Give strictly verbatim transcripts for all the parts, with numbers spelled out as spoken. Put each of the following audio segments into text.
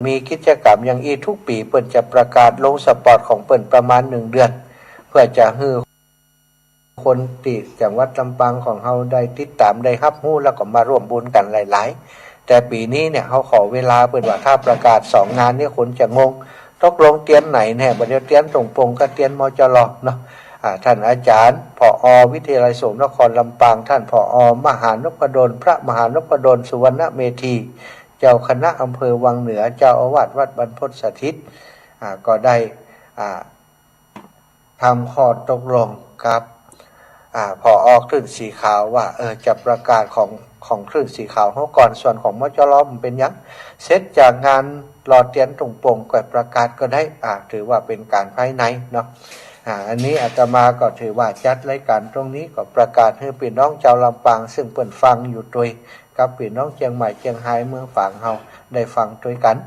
มีกิจกรรมอย่างอี้ทุกปี เปิ้นจะประกาศลงสปอตของเปิ้นประมาณหนึ่งเดือน เพื่อจะหื้อคนตี้จังหวัดลำปางของเฮาได้ติดต๋าม ได้ฮับฮู้ แล้วก็มาร่วมบุญกั๋นหลายๆ แต่ปี๋นี้เนี่ย เฮาขอเวลา เปิ้นว่าถ้าประกาศสองงานเนี่ย คนจะงง ตกลงเตียนไหนแน่ บ่าเดี่ยวเตียนตรงปงกับเตียน มจร เนาะ อ่า ท่านอาจารย์ ผอ วิทยาลัยสงฆ์นครลำปาง ท่าน ผอ มหานพดล พระมหานพดล สุวรรณเมธี เจ้าคณะอำเภอวังเหนือ เจ้าอาวาสวัดบรรพตสถิต อ่า ก็ได้ อ่า ทำข้อตกลงกับ อ่า ผอ คลื่นสีขาวว่า เออ จะประกาศของ ของคลื่นสีขาวเฮาก่อน ส่วนของ มจร มันเป๋นหยัง เสร็จจากงานหล่อเตียนตรงปงก็ประกาศก็ได้ อ่า ถือว่าเป๋นก๋านภายในเนาะ อ่า อันนี้อาตมาก็ถือว่าจัดรายก๋านตรงนี้ก็ประกาศหื้อปี้น้องจาวลำปาง ซึ่งเปิ้นฟังอยู่ตวย กับปี้น้องเจียงใหม่ เจียงฮาย เมืองฝางเฮาได้ฟังตวยกั๋น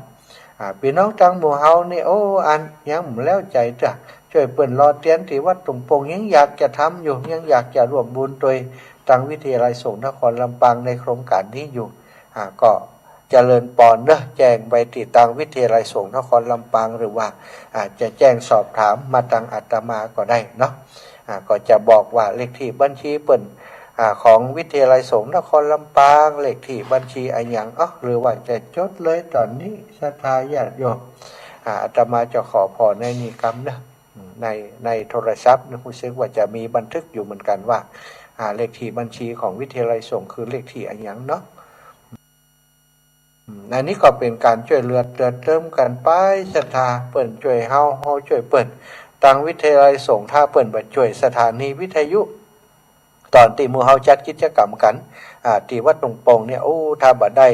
อ่า ปี้น้องตังหมู่เฮานี่ โอ้ อันยังบ่แล้วใจ๋เตื้อ จ้วยเปิ้นหล่อเตียนตี้วัดตรงปง ยังอยากจะทำอยู่ ยังอยากจะร่วมบุญตวยตังวิทยาลัยสงฆ์นครลำปางในโครงก๋านนี้อยู่ อ่า ก็เจริญปอนเนาะ แจ้งไปตี้ตังวิทยาลัยสงฆ์นครลำปาง หรือว่า อ่า จะแจ้งสอบถามมาตังอาตมาก็ได้เนาะ อ่า ก็จะบอกว่าเลขตี้บัญชีเปิ้น อ่า ของวิทยาลัยสงฆ์นครลำปาง เลขตี้บัญชีอะหยัง เอ้า หรือว่าจะจดเลยต๋อนนี้ ศรัทธาญาติโยม อ่า อาตมาจะขอผ่อในนี้กำเนาะ อืม ใน ในโทรศัพท์เนี่ย ฮู้สึกว่าจะมีบันทึกอยู่เหมือนกั๋นว่า อ่า เลขตี้บัญชีของวิทยาลัยสงฆ์คือเลขตี้อะหยังเนาะ อืม อันนี้ก็เป๋นก๋านจ้วยเหลือเติมกั๋นไป ศรัทธาเปิ้นจ้วยเฮา เฮาจ้วยเปิ้น ตังวิทยาลัยสงฆ์ ถ้าเปิ้นบ่จ้วยสถานีวิทยุ ต๋อนตี้หมู่เฮาจัดกิจกรรมกั๋น อ่า ตี้วัดตรงปงเนี่ย โอ้ ถ้าบ่ได้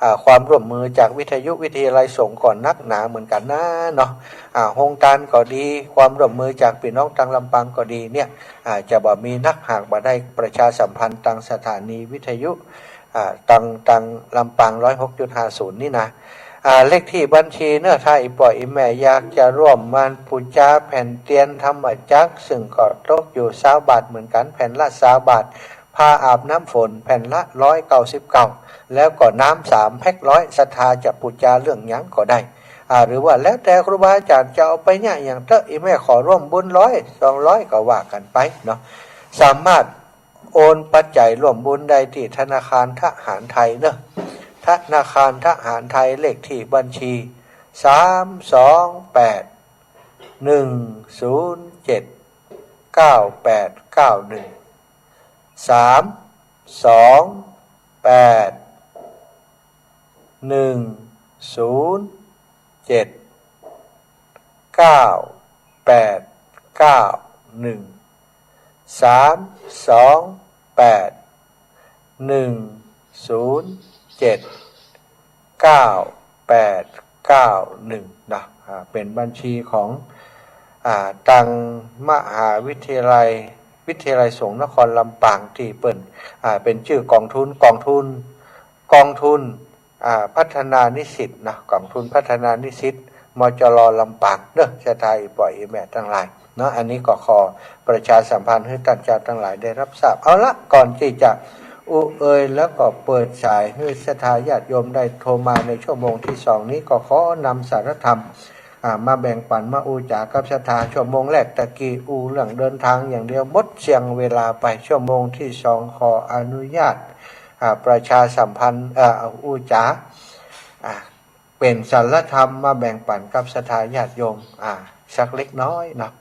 อ่า ความร่วมมือจากวิทยุวิทยาลัยสงฆ์ก็นักหนาเหมือนกั๋นนะเนาะ อ่า โฮงตานก็ดี ความร่วมมือจากปี้น้องตังลำปางก็ดีเนี่ย อ่า จะบ่มีนัก หากบ่ได้ประชาสัมพันธ์ตังสถานีวิทยุ อ่า ตัง ตังลำปาง ร้อยหกจุดห้าศูนย์ นี่นะ อ่า เลขตี้บัญชีเนาะ ถ้าอี่ป้ออี่แม่อยากจะร่วมมาปู๋จาแผ่นเตียนธรรมจักร ซึ่งก็ตกอยู่ซาวบาทเหมือนกั๋น แผ่นละซาวบาท ผ้าอาบน้ำฝนแผ่นละร้อยเก้าสิบเก้า แล้วก็น้ำสามแพ็คร้อย ศรัทธาจะปู๋จาเรื่องหยังก็ได้ อ่า หรือว่าแล้วแต่ครูบาอาจ๋ารย์จะเอาไปเนี่ยอย่างเต๊อะ อี่แม่ขอร่วมบุญร้อย สองร้อย ก็ว่ากั๋นไปเนาะ สามารถโอนปัจจัยร่วมบุญได้ตี้ธนาคารทหารไทยเนาะ ธนาคารทหารไทย เลขตี้บัญชี สามสองแปด หนึ่งศูนย์เจ็ด เก้าแปดเก้าหนึ่ง สามสองแปด หนึ่งศูนย์เจ็ด เก้าแปดเก้าหนึ่ง สามสองแปด หนึ่งศูนย์เจ็ด เก้าแปดเก้าหนึ่ง นะ อ่า เป๋นบัญชีของ อ่า ตังมหาวิทยาลัย วิทยาลัยสงฆ์นครลำปาง ตี้เปิ้น อ่า เป๋นจื้อกองทุน กองทุน กองทุน อ่า พัฒนานิสิตนะ กองทุนพัฒนานิสิต มจร ลำปางเนาะ ศรัทธาอี่ป้ออี่แม่ตังหลายเนาะ อันนี้ก็ขอประชาสัมพันธ์หื้อต้านเจ้าตังหลายได้ฮับทราบ เอาละ ก่อนตี้จะอู้เอ่ย แล้วก็เปิดสายหื้อศรัทธาญาติโยมได้โทรมาในชั่วโมงตี้สองนี้ ก็ขอนำสาระธรรม อ่า มาแบ่งปั๋น มาอู้จ๋ากับศรัทธา ชั่วโมงแรกตะกี้อู้เรื่องเดินตางอย่างเดียว หมดเสี้ยงเวลาไป ชั่วโมงตี้สองขออนุญาต อ่า ประชาสัมพันธ์ เอ่อ อู้จ๋า อ่า เป๋นสาระธรรมมาแบ่งปั๋นกับศรัทธาญาติโยม อ่า สักเล็กน้อยเนาะ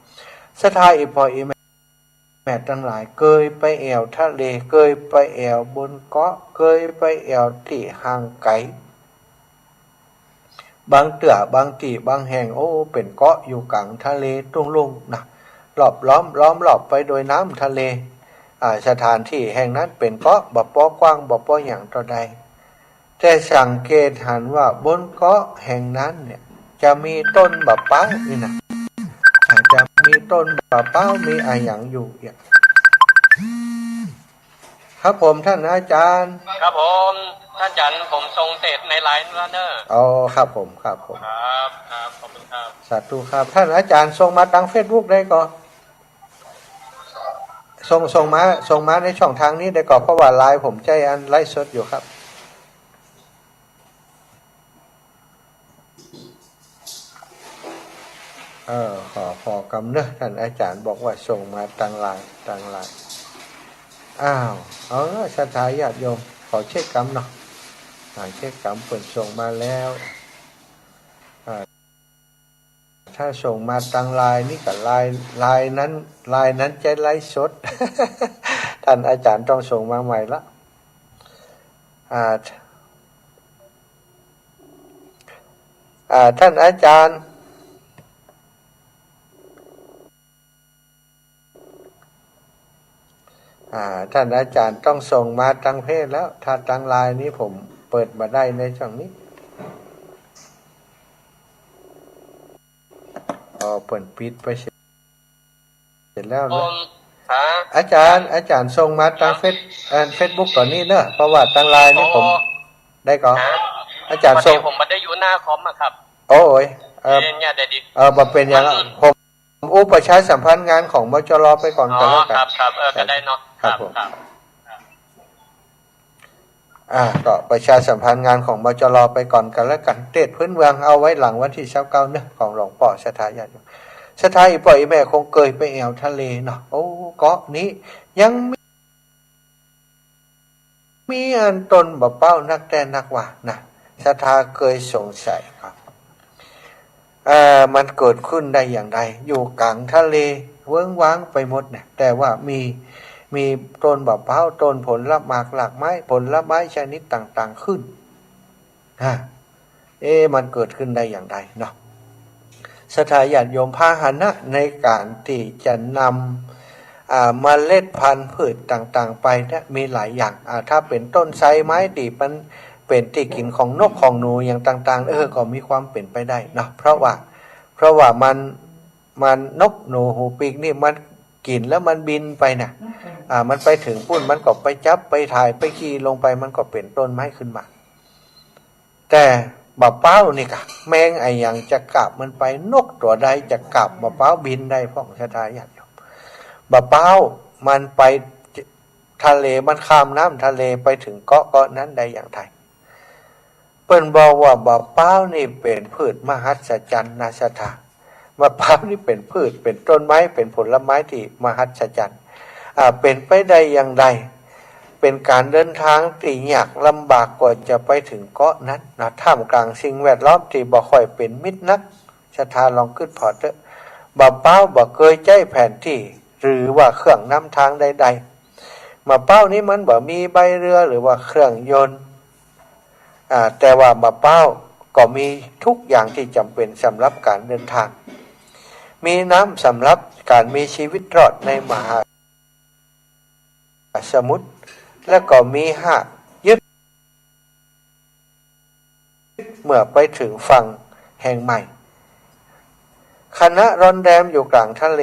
ศรัทธาอี่ป้ออี่แม่ตังหลาย เกยไปแอ่วทะเล เกยไปแอ่วบนเกาะ เกยไปแอ่วตี้ห่างไก๋ บางเตื้อบางตี้บางแห่ง โอ้ เป๋นเกาะอยู่ก๋างทะเลตุ้งลุ่งนะ รอบล้อม ล้อมรอบไปโดยน้ำทะเล อ่า สถานตี้แห่งนั้นเป๋นเกาะ บ่ปอกว้าง บ่ปอหยังเต้าใด แต่สังเกตหันว่าบนเกาะแห่งนั้นเนี่ย จะมีต้นบ่าป๊าวนี่นะ อ่า จะมีต้นบ่าป๊าว มีอะหยังอยู่เนี่ย ครับผม ท่านอาจ๋ารย์ ครับผม ท่านอาจ๋ารย์ ผมส่งเสร็จในไลน์แล้วเนอะ อ๋อ ครับผม ครับผม ครับ ครับ ขอบคุณครับ สาธุครับ ท่านอาจ๋ารย์ส่งมาตางเฟซบุ๊กได้ก่อ ส่ง ส่งมา ส่งมาในช่องตางนี้ได้ก่อ เพราะว่าไลน์ผมใจ๊อันไลฟ์สดอยู่ครับ เออ ขอ ขอกำเนอะ ท่านอาจารย์บอกว่าส่งมาตางไลน์ ตางไลน์ อ้าว เอาละ ศรัทธาญาติโยม ขอเช็คกำเนาะ อ่า เช็คกำ เปิ้นส่งมาแล้ว อ่า ถ้าส่งมาตางไลน์นี่ก็ไลน์ ไลน์นั้น ไลน์นั้นจะไลฟ์สด ท่านอาจารย์ต้องส่งมาใหม่ละ อ่า อ่า ท่านอาจารย์ อ่า ท่านอาจารย์ต้องส่งมาตางเพจแล้ว ถ้าตางไลน์นี้ผมเปิดบ่ได้ในช่องนี้ อ๋อ เปิ้นปิดไปเสีย เสร็จแล้วนะ ผม ฮะ อาจารย์ อาจารย์ส่งมาตางเฟซ เอ่อ เฟซบุ๊กก่อนนี้เนอะ เพราะว่าตางไลน์นี่ผม อ๋อ ได้ก่อน ฮะ อาจารย์ส่ง พอดีผมบ่ได้อยู่หน้าคอมอะครับ โอ้ย เอ่อ เรียนเนี่ยได้ดี เอ่อ บ่เป๋นหยัง อืม ผมอู้ประชาสัมพันธ์งานของ มจร ไปก่อนก็แล้วกั๋น อ๋อ ครับ ครับ เออ ก็ได้เนาะ ครับ ครับผม ครับ อ่า ก็ประชาสัมพันธ์งานของ มจร ไปก่อนก็แล้วกั๋น เตสน์พื้นเมืองเอาไว้หลังวันตี้ซาวเก้าเนอะ ของหลวงป้อ ศรัทธาญาติโยม ศรัทธาอี่ป้ออี่แม่คงเกยไปแอ่วทะเลเนาะ โอ้ เกาะนี้ยังมี มีอันต้นบ่าป๊าวนักแต๊นักว่านะ ศรัทธาเกยสงสัยว่า เอ่อ มันเกิดขึ้นได้อย่างไร อยู่ก๋างทะเลเวิ้งว้างไปหมดเนี่ย แต่ว่ามี มีต้นบ่าป๊าว ต้นผลหมากหลากไม้ ผลไม้ชนิดต่างๆ ขึ้น ฮะ เอ๊ะ มันเกิดขึ้นได้อย่างไรเนาะ ศรัทธาญาติโยม พาหนะในก๋านตี้จะนำ อ่า เมล็ดพันธุ์พืชต่างๆ ไปเนี่ยมีหลายอย่าง อ่า ถ้าเป๋นต้นไทรไม้ตี้มันเป๋นตี้กิ๋นของนกของหนูอย่างต่างๆ เออ ก็มีความเป๋นไปได้เนาะ เพราะว่า เพราะว่ามัน มัน นกหนูหูปีกนี่มันกิ๋นแล้วมันบินไปน่ะ อ่า มันไปเถิงปู๊น มันก็ไปจับ ไปถ่าย ไปขี้ลงไป มันก็เป๋นต้นไม้ขึ้นมา แต่บ่าป๊าวนี่กะ แมงอะหยังจะกาบมันไป นกตั๋วใดจะกาบบ่าป๊าวบินได้พ่อง ศรัทธาญาติโยม บ่าป๊าวมันไปทะเล มันข้ามน้ำทะเลไปเถิงเกาะเกาะนั้นได้อย่างไร เปิ้นบอกว่าบ่าป๊าวนี่เป๋นพืชมหัศจรรย์นะศรัทธา บ่าป๊าวนี่เป๋นพืช เป๋นต้นไม้ เป๋นผลไม้ตี้มหัศจรรย์ อ่า เป๋นไปได้อย่างไร เป๋นก๋านเดินทางตี้ยากลำบากกว่าจะไปเถิงเกาะนั้นนะ ท่ามกลางสิ่งแวดล้อมตี้บ่ค่อยเป๋นมิตรนัก ศรัทธาลองกึ๊ดผ่อเต๊อะ บ่าป๊าวบ่เกยใจ๊แผนตี้ หรือว่าเครื่องนำทางใดๆ บ่าป๊าวนี้มันบ่มีใบเฮือหรือว่าเครื่องยนต์ อ่า แต่ว่าบ่าป๊าวก็มีทุกอย่างตี้จ๋ำเป๋นสำหรับก๋านเดินทาง มีน้ำสำหรับก๋านมีชีวิตรอดในมหาสมุทร และก็มีฮากยึด เมื่อไปเถิงฝั่งแห่งใหม่ ขณะล่อนแรมอยู่ก๋างทะเล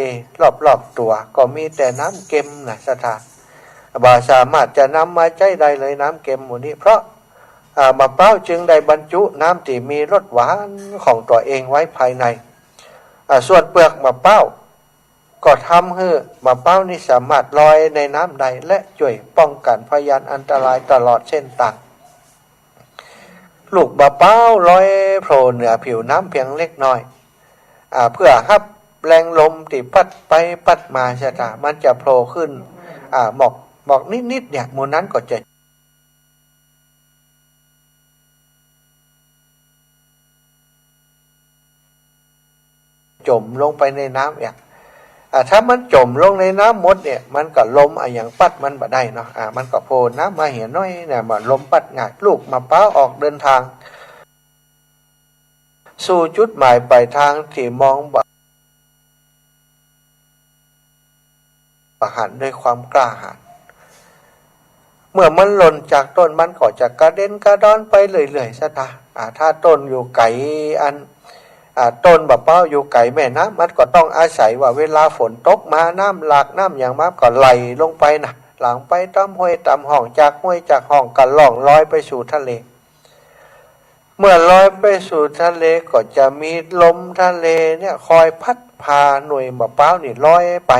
รอบๆ ตั๋วก็มีแต่น้ำเก็มนะศรัทธา บ่สามารถจะนำมาใจ๊ได้เลยน้ำเก็มหมู่นี้ เพราะ อ่า บ่าป๊าวจึงได้บรรจุน้ำตี้มีรสหวานของตั๋วเองไว้ภายใน อ่า ส่วนเปลือกบ่าป๊าว ก็ทำหื้อบ่าป๊าวนี้สามารถลอยในน้ำได้ และจ้วยป้องกั๋นพยานอันตรายตลอดเส้นตาง ลูกบ่าป๊าวลอยโผล่เหนือผิวน้ำเพียงเล็กน้อย อ่า เพื่อฮับแรงลมตี้พัดไปพัดมาศรัทธา มันจะโผล่ขึ้น อ่า หมอก หมอกนิดๆ เนี่ย หมู่นั้นก็จะ จ๋มลงไปในน้ำเอง อ่า ถ้ามันจ๋มลงในน้ำหมดเนี่ย มันก็ลมอะหยังปั๊ดมันบ่ได้เนาะ อ่า มันก็โผล่น้ำมาเหียน้อยเนี่ย มันลมปั๊ดง่าย ลูกบ่าป๊าวออกเดินทาง สู่จุดหมายปลายทางตี้มองบ่ บ่หันด้วยความกล้าหาญ เมื่อมันหล่นจากต้น มันก็จะกระเด็นกระดอนไปเรื่อยๆ ศรัทธา อ่า ถ้าต้นอยู่ไก๋อัน อ่า ต้นบ่าป๊าวอยู่ไก๋แม่น้ำ มันก็ต้องอาศัยว่าเวลาฝนตกมา น้ำหลากน้ำหยังมา ก็ไหลลงไปนะ หลั่งไปต๋ามห้วยต๋ามฮ่อง จากห้วยจากฮ่องก็ล่องลอยไปสู่ทะเล เมื่อลอยไปสู่ทะเลก็จะมีลมทะเลเนี่ยคอยพัดพาหน่วยบ่าป๊าวนี่ลอยไป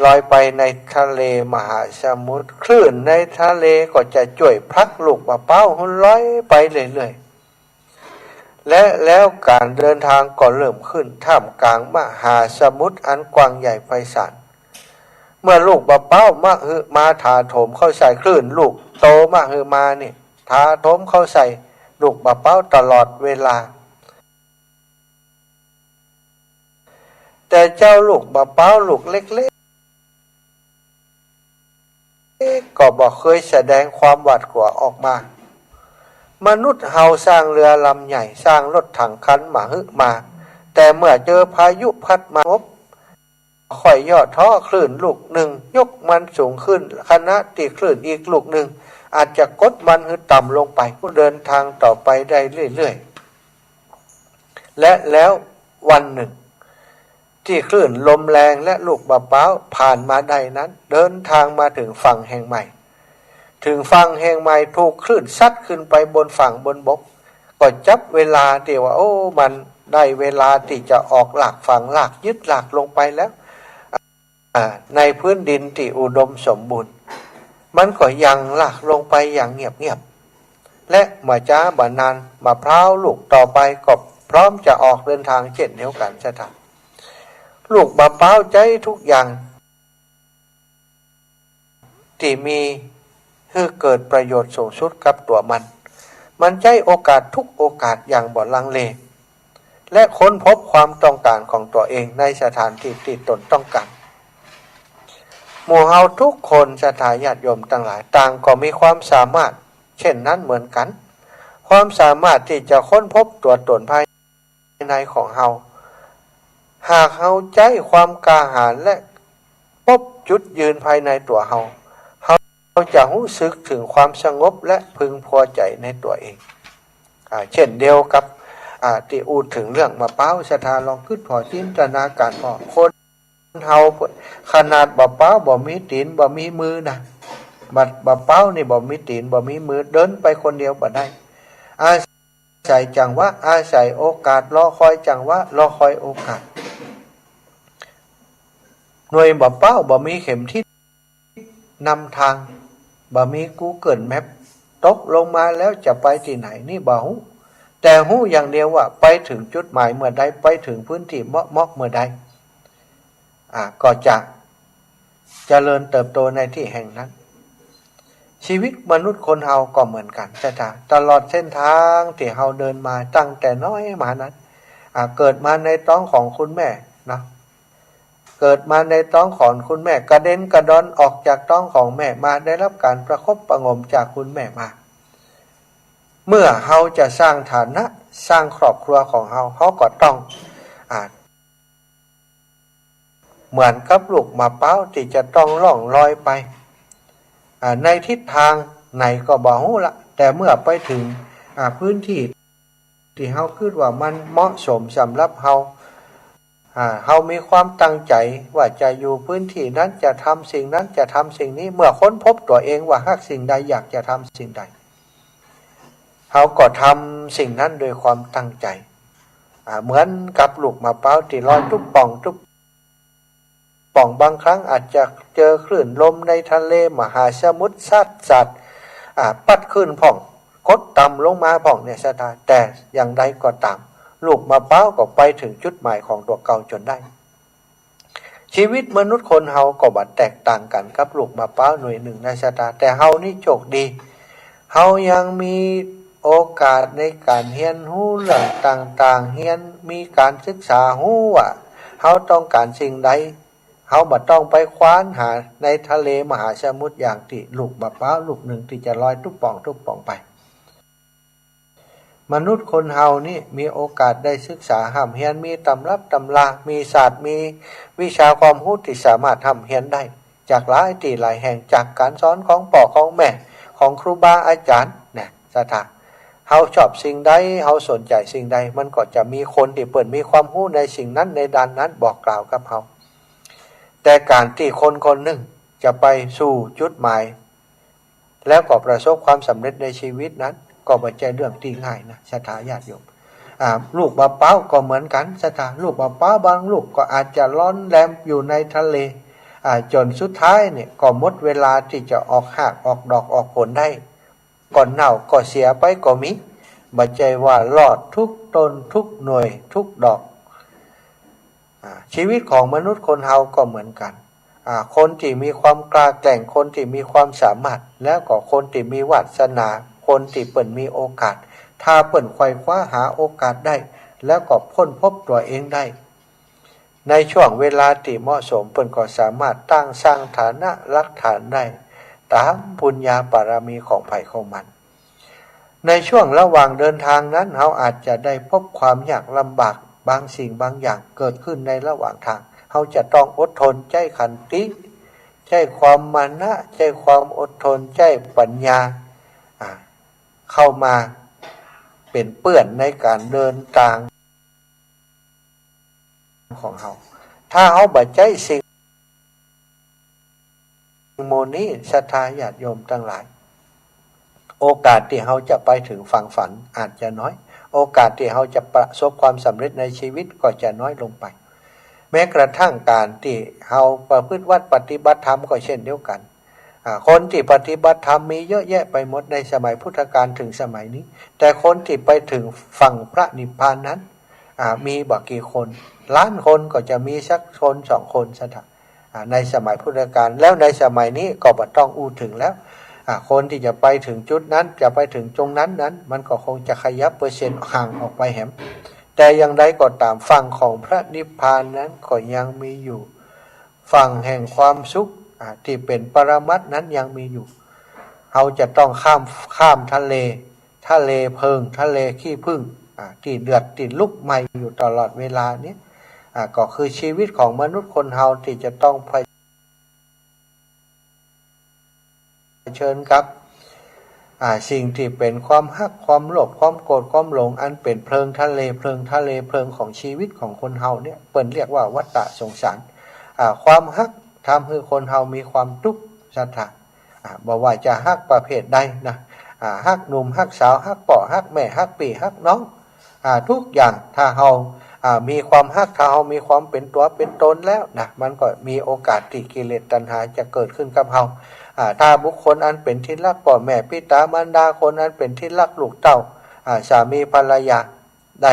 ลอยไปในทะเลมหาสมุทร คลื่นในทะเลก็จะจ้วยผลักลูกบ่าป๊าวหื้อลอยไปเรื่อย และแล้วก๋านเดินตางก็เริ่มขึ้นท่ามกลางมหาสมุทรอันกว้างใหญ่ไพศาล เมื่อลูกบ่าป๊าวมหือมาถาโถมเข้าใส่ คลื่นลูกโตมหือมานี่ถาโถมเข้าใส่ลูกบ่าป๊าวตลอดเวลา แต่เจ้าลูกบ่าป๊าวลูกเล็กๆ ก็บ่เกยแสดงความหวาดกลัวออกมา มนุษย์เฮาสร้างเรือลำใหญ่ สร้างรถถังคันมหือมา แต่เมื่อเจอพายุพัดมาสงบ ค่อยย่อท้อ คลื่นลูกนึ่งยกมันสูงขึ้น ขณะตี้คลื่นอีกลูกนึ่งอาจจะกดมันหื้อต่ำลงไป ก็เดินตางต่อไปได้เรื่อยๆ และแล้ววันนึ่ง ตี้คลื่นลมแรงและลูกบ่าป๊าวผ่านมาได้นั้น เดินตางมาเถิงฝั่งแห่งใหม่ เถิงฝั่งแห่งใหม่ถูกคลื่นซัดขึ้นไปบนฝั่งบนบก ก็จับเวลาตี้ว่า โอ้ มันได้เวลาตี้จะออกหลากฝังหลากยึดหลากลงไปแล้ว อ่า ในพื้นดินตี้อุดมสมบูรณ์ มันก็หยั่งหลากลงไปอย่างเงียบๆ และบ่จ๊าบ่นาน มะพร้าวลูกต่อไปก็พร้อมจะออกเดินตางเจ้นเดียวกั๋น ศรัทธา ลูกบ่าป๊าวใจ๊ทุกอย่าง ตี้มีหื้อเกิดประโยชน์สูงสุดกับตั๋วมัน มันใจ๊โอกาสทุกโอกาสอย่างบ่ลังเล และค้นพบความต้องก๋านของตั๋วเองในสถานตี้ตี้ตนต้องก๋าน หมู่เฮาทุกคน ศรัทธาญาติโยมตังหลาย ต่างก็มีความสามารถเช่นนั้นเหมือนกั๋น ความสามารถตี้จะค้นพบตั๋วตนภายในของเฮา หากเฮาใจ๊ความกล้าหาญและพบจุดยืนภายในตั๋วเฮา เฮาจะฮู้สึกเถิงความสงบและพึงพอใจ๋ในตั๋วเอง อ่า เช่นเดียวกับ อ่า ตี้อู้เถิงเรื่องมะพร้าว ศรัทธาลองกึ๊ดผ่อจินตนาก๋ารผ่อ คนเฮาขนาดบ่าป๊าวบ่มีตี๋นบ่มีมือนะ บ่า บ่าป๊าวนี่บ่มีตี๋นบ่มีมือ เดินไปคนเดียวบ่ได้ อา ศัยจังหวะ อาศัยโอกาส รอคอยจังหวะ รอคอยโอกาส หน่วยบ่าป๊าวบ่มีเข็มทิศนำตาง บ่มีกูเกิลแมป ตกลงมาแล้วจะไปตี้ไหนนี่บ่ฮู้ แต่ฮู้อย่างเดียวว่าไปเถิงจุดหมายเมื่อใด ไปเถิงพื้นตี้เหมาะๆ เมื่อใด อ่า ก็จะเจริญเติบโตในตี้แห่งนั้น ชีวิตมนุษย์คนเฮาก็เหมือนกั๋น ศรัทธา ตลอดเส้นตางตี้เฮาเดินมาตั้งแต่น้อยมานั้น อ่า เกิดมาในต๊องของคุณแม่เนาะ เกิดมาในต๊องของคุณแม่ กระเด็นกระดอนออกจากต๊องของแม่มา ได้รับก๋านประคบประหงมจากคุณแม่มา เมื่อเฮาจะสร้างฐานะ สร้างครอบครัวของเฮา เฮาก็ต้อง อ่า เหมือนกับลูกมะพร้าวตี้จะต้องล่องลอยไป อ่า ในทิศตางไหนก็บ่ฮู้ละ แต่เมื่อไปเถิง อ่า พื้นตี้ตี้เฮากึ๊ดว่ามันเหมาะสมสำหรับเฮา อ่า เฮามีความตั้งใจ๋ว่าจะอยู่พื้นตี้นั้น จะทำสิ่งนั้น จะทำสิ่งนี้ เมื่อค้นพบตั๋วเองว่าฮักสิ่งใด อยากจะทำสิ่งใด เฮาก็ทำสิ่งนั้นด้วยความตั้งใจ๋ อ่า เหมือนกับลูกมะพร้าวตี้ลอยตุ๊บป่องตุ๊บป่อง บางครั้งอาจจะเจอคลื่นลมในทะเลมหาสมุทรซัดสัด อ่า ปั๊ดขึ้นพ่อง กดต่ำลงมาพ่องเนี่ย ศรัทธา แต่อย่างใดก็ต๋าม ลูกมะพร้าวก็ไปเถิงจุดหมายของตั๋วเก่าจ๋นได้ ชีวิตมนุษย์คนเฮาก็บ่แตกต่างกั๋นกับลูกมะพร้าวหน่วยนึ่งนะ ศรัทธา แต่เฮานี่โชคดี เฮายังมีโอกาสในก๋านเฮียนฮู้เรื่องต่างๆ เฮียน มีก๋านศึกษาฮู้ว่าเฮาต้องก๋านสิ่งใด เฮาบ่ต้องไปคว้านหาในทะเลมหาสมุทรอย่างตี้ลูกมะพร้าวลูกนึ่งตี้จะลอยตุ๊บป่องตุ๊บป่องไป มนุษย์คนเฮานี่มีโอกาสได้ศึกษาฮ่ำเฮียน มีตำรับตำรา มีศาสตร์ มีวิชาความฮู้ตี้สามารถฮ่ำเฮียนได้ จากหลายตี้หลายแห่ง จากก๋านสอนของป้อของแม่ ของครูบาอาจ๋ารย์นะ ศรัทธา เฮาชอบสิ่งใด เฮาสนใจ๋สิ่งใด มันก็จะมีคนตี้เปิ้นมีความฮู้ในสิ่งนั้นในด้านนั้นบอกกล่าวกับเฮา แต่ก๋านตี้คนคนนึ่งจะไปสู่จุดหมาย แล้วก็ประสบความสำเร็จในชีวิตนั้น ก็บ่ใจ้เรื่องตี้ง่ายนะ ศรัทธาญาติโยม อ่า ลูกมะพร้าวก็เหมือนกั๋น ศรัทธา ลูกมะพร้าวบางลูกก็อาจจะลอนแลมอยู่ในทะเล อ่า จ๋นสุดท้ายเนี่ยก็หมดเวลาตี้จะออกฮากออกดอกออกผลได้ ก็เน่าก็เสียไปก็มี บ่ใจ้ว่ารอดทุกต้นทุกหน่วยทุกดอก อ่า ชีวิตของมนุษย์คนเฮาก็เหมือนกั๋น อ่า คนตี้มีความกล้าแกร่ง คนตี้มีความสามารถ แล้วก็คนตี้มีวาสนา คนตี้เปิ้นมีโอกาส ถ้าเปิ้นไขว่คว้าหาโอกาสได้ แล้วก็ค้นพบตั๋วเองได้ ในช่วงเวลาตี้เหมาะสม เปิ้นก็สามารถตั้งสร้างฐานะรากฐานได้ ต๋ามบุญญาบารมีของใผของมัน ในช่วงระหว่างเดินทางนั้น เฮาอาจจะได้พบความยากลำบากบางสิ่งบางอย่างเกิดขึ้นในระหว่างทาง เฮาจะต้องอดทน ใจ๊ขันติ ใจ๊ความมานะ ใจ๊ความอดทน ใจ๊ปัญญา อ่า เข้ามาเป๋นเปื้อนในก๋านเดินตางของเฮา ถ้าเฮาบ่ใจ๊สิ่งหมู่นี้ ศรัทธาญาติโยมตังหลาย โอกาสตี้เฮาจะไปเถิงฝั่งฝันอาจจะน้อย โอกาสตี้เฮาจะประสบความสำเร็จในชีวิตก็จะน้อยลงไป แม้กระทั่งก๋านตี้เฮาประพฤติวัตรปฏิบัติธรรมก็เช่นเดียวกั๋น อ่า คนตี้ปฏิบัติธรรมมีเยอะแยะไปหมดในสมัยพุทธกาลเถิงสมัยนี้ แต่คนตี้ไปเถิงฝั่งพระนิพพานนั้น อ่า มีบ่กี่คน ล้านคนก็จะมีสักคนสองคน ศรัทธา อ่า ในสมัยพุทธกาล แล้วในสมัยนี้ก็บ่ต้องอู้เถิงแล้ว อ่า คนตี้จะไปเถิงจุดนั้น จะไปเถิงตรงนั้นนั้น มันก็คงจะขยับเปอร์เซ็นต์ห่างออกไปแหม แต่อย่างใดก็ต๋าม ฝั่งของพระนิพพานนั้นก็ยังมีอยู่ ฝั่งแห่งความสุข อ่า ตี้เป๋นปรมัตถ์นั้นยังมีอยู่ เฮาจะต้องข้าม ข้ามทะเล ทะเลเพลิง ทะเลขี้ผึ้ง อ่า ตี้เดือด ตี้ลุกไหม้อยู่ตลอดเวลานี้ อ่า ก็คือชีวิตของมนุษย์คนเฮาตี้จะต้องเผ เผชิญกับ อ่า สิ่งตี้เป๋นความฮัก ความโลภ ความโกรธ ความหลง อันเป๋นเพลิงทะเลเพลิง ทะเลเพลิงของชีวิตของคนเฮาเนี่ย เปิ้นเรียกว่าวัฏฏะสงสาร อ่า ความฮักทำหื้อคนเฮามีความตุ๊กข์ ศรัทธา อ่า บ่ว่าจะฮักประเภทใดนะ อ่า ฮักหนุ่มฮักสาว ฮักป้อฮักแม่ ฮักปี้ฮักน้อง อ่า ทุกอย่าง ถ้าเฮา อ่า มีความฮัก ถ้าเฮามีความเป๋นตั๋วเป๋นตนแล้วนะ มันก็มีโอกาสตี้กิเลสตัณหาจะเกิดขึ้นกับเฮา อ่า ถ้าบุคคลอันเป๋นที่ฮักป้อแม่ปิต๋ามารดา คนอันเป๋นที่ฮักลูกเต้า อ่า สามีภรรยา ได้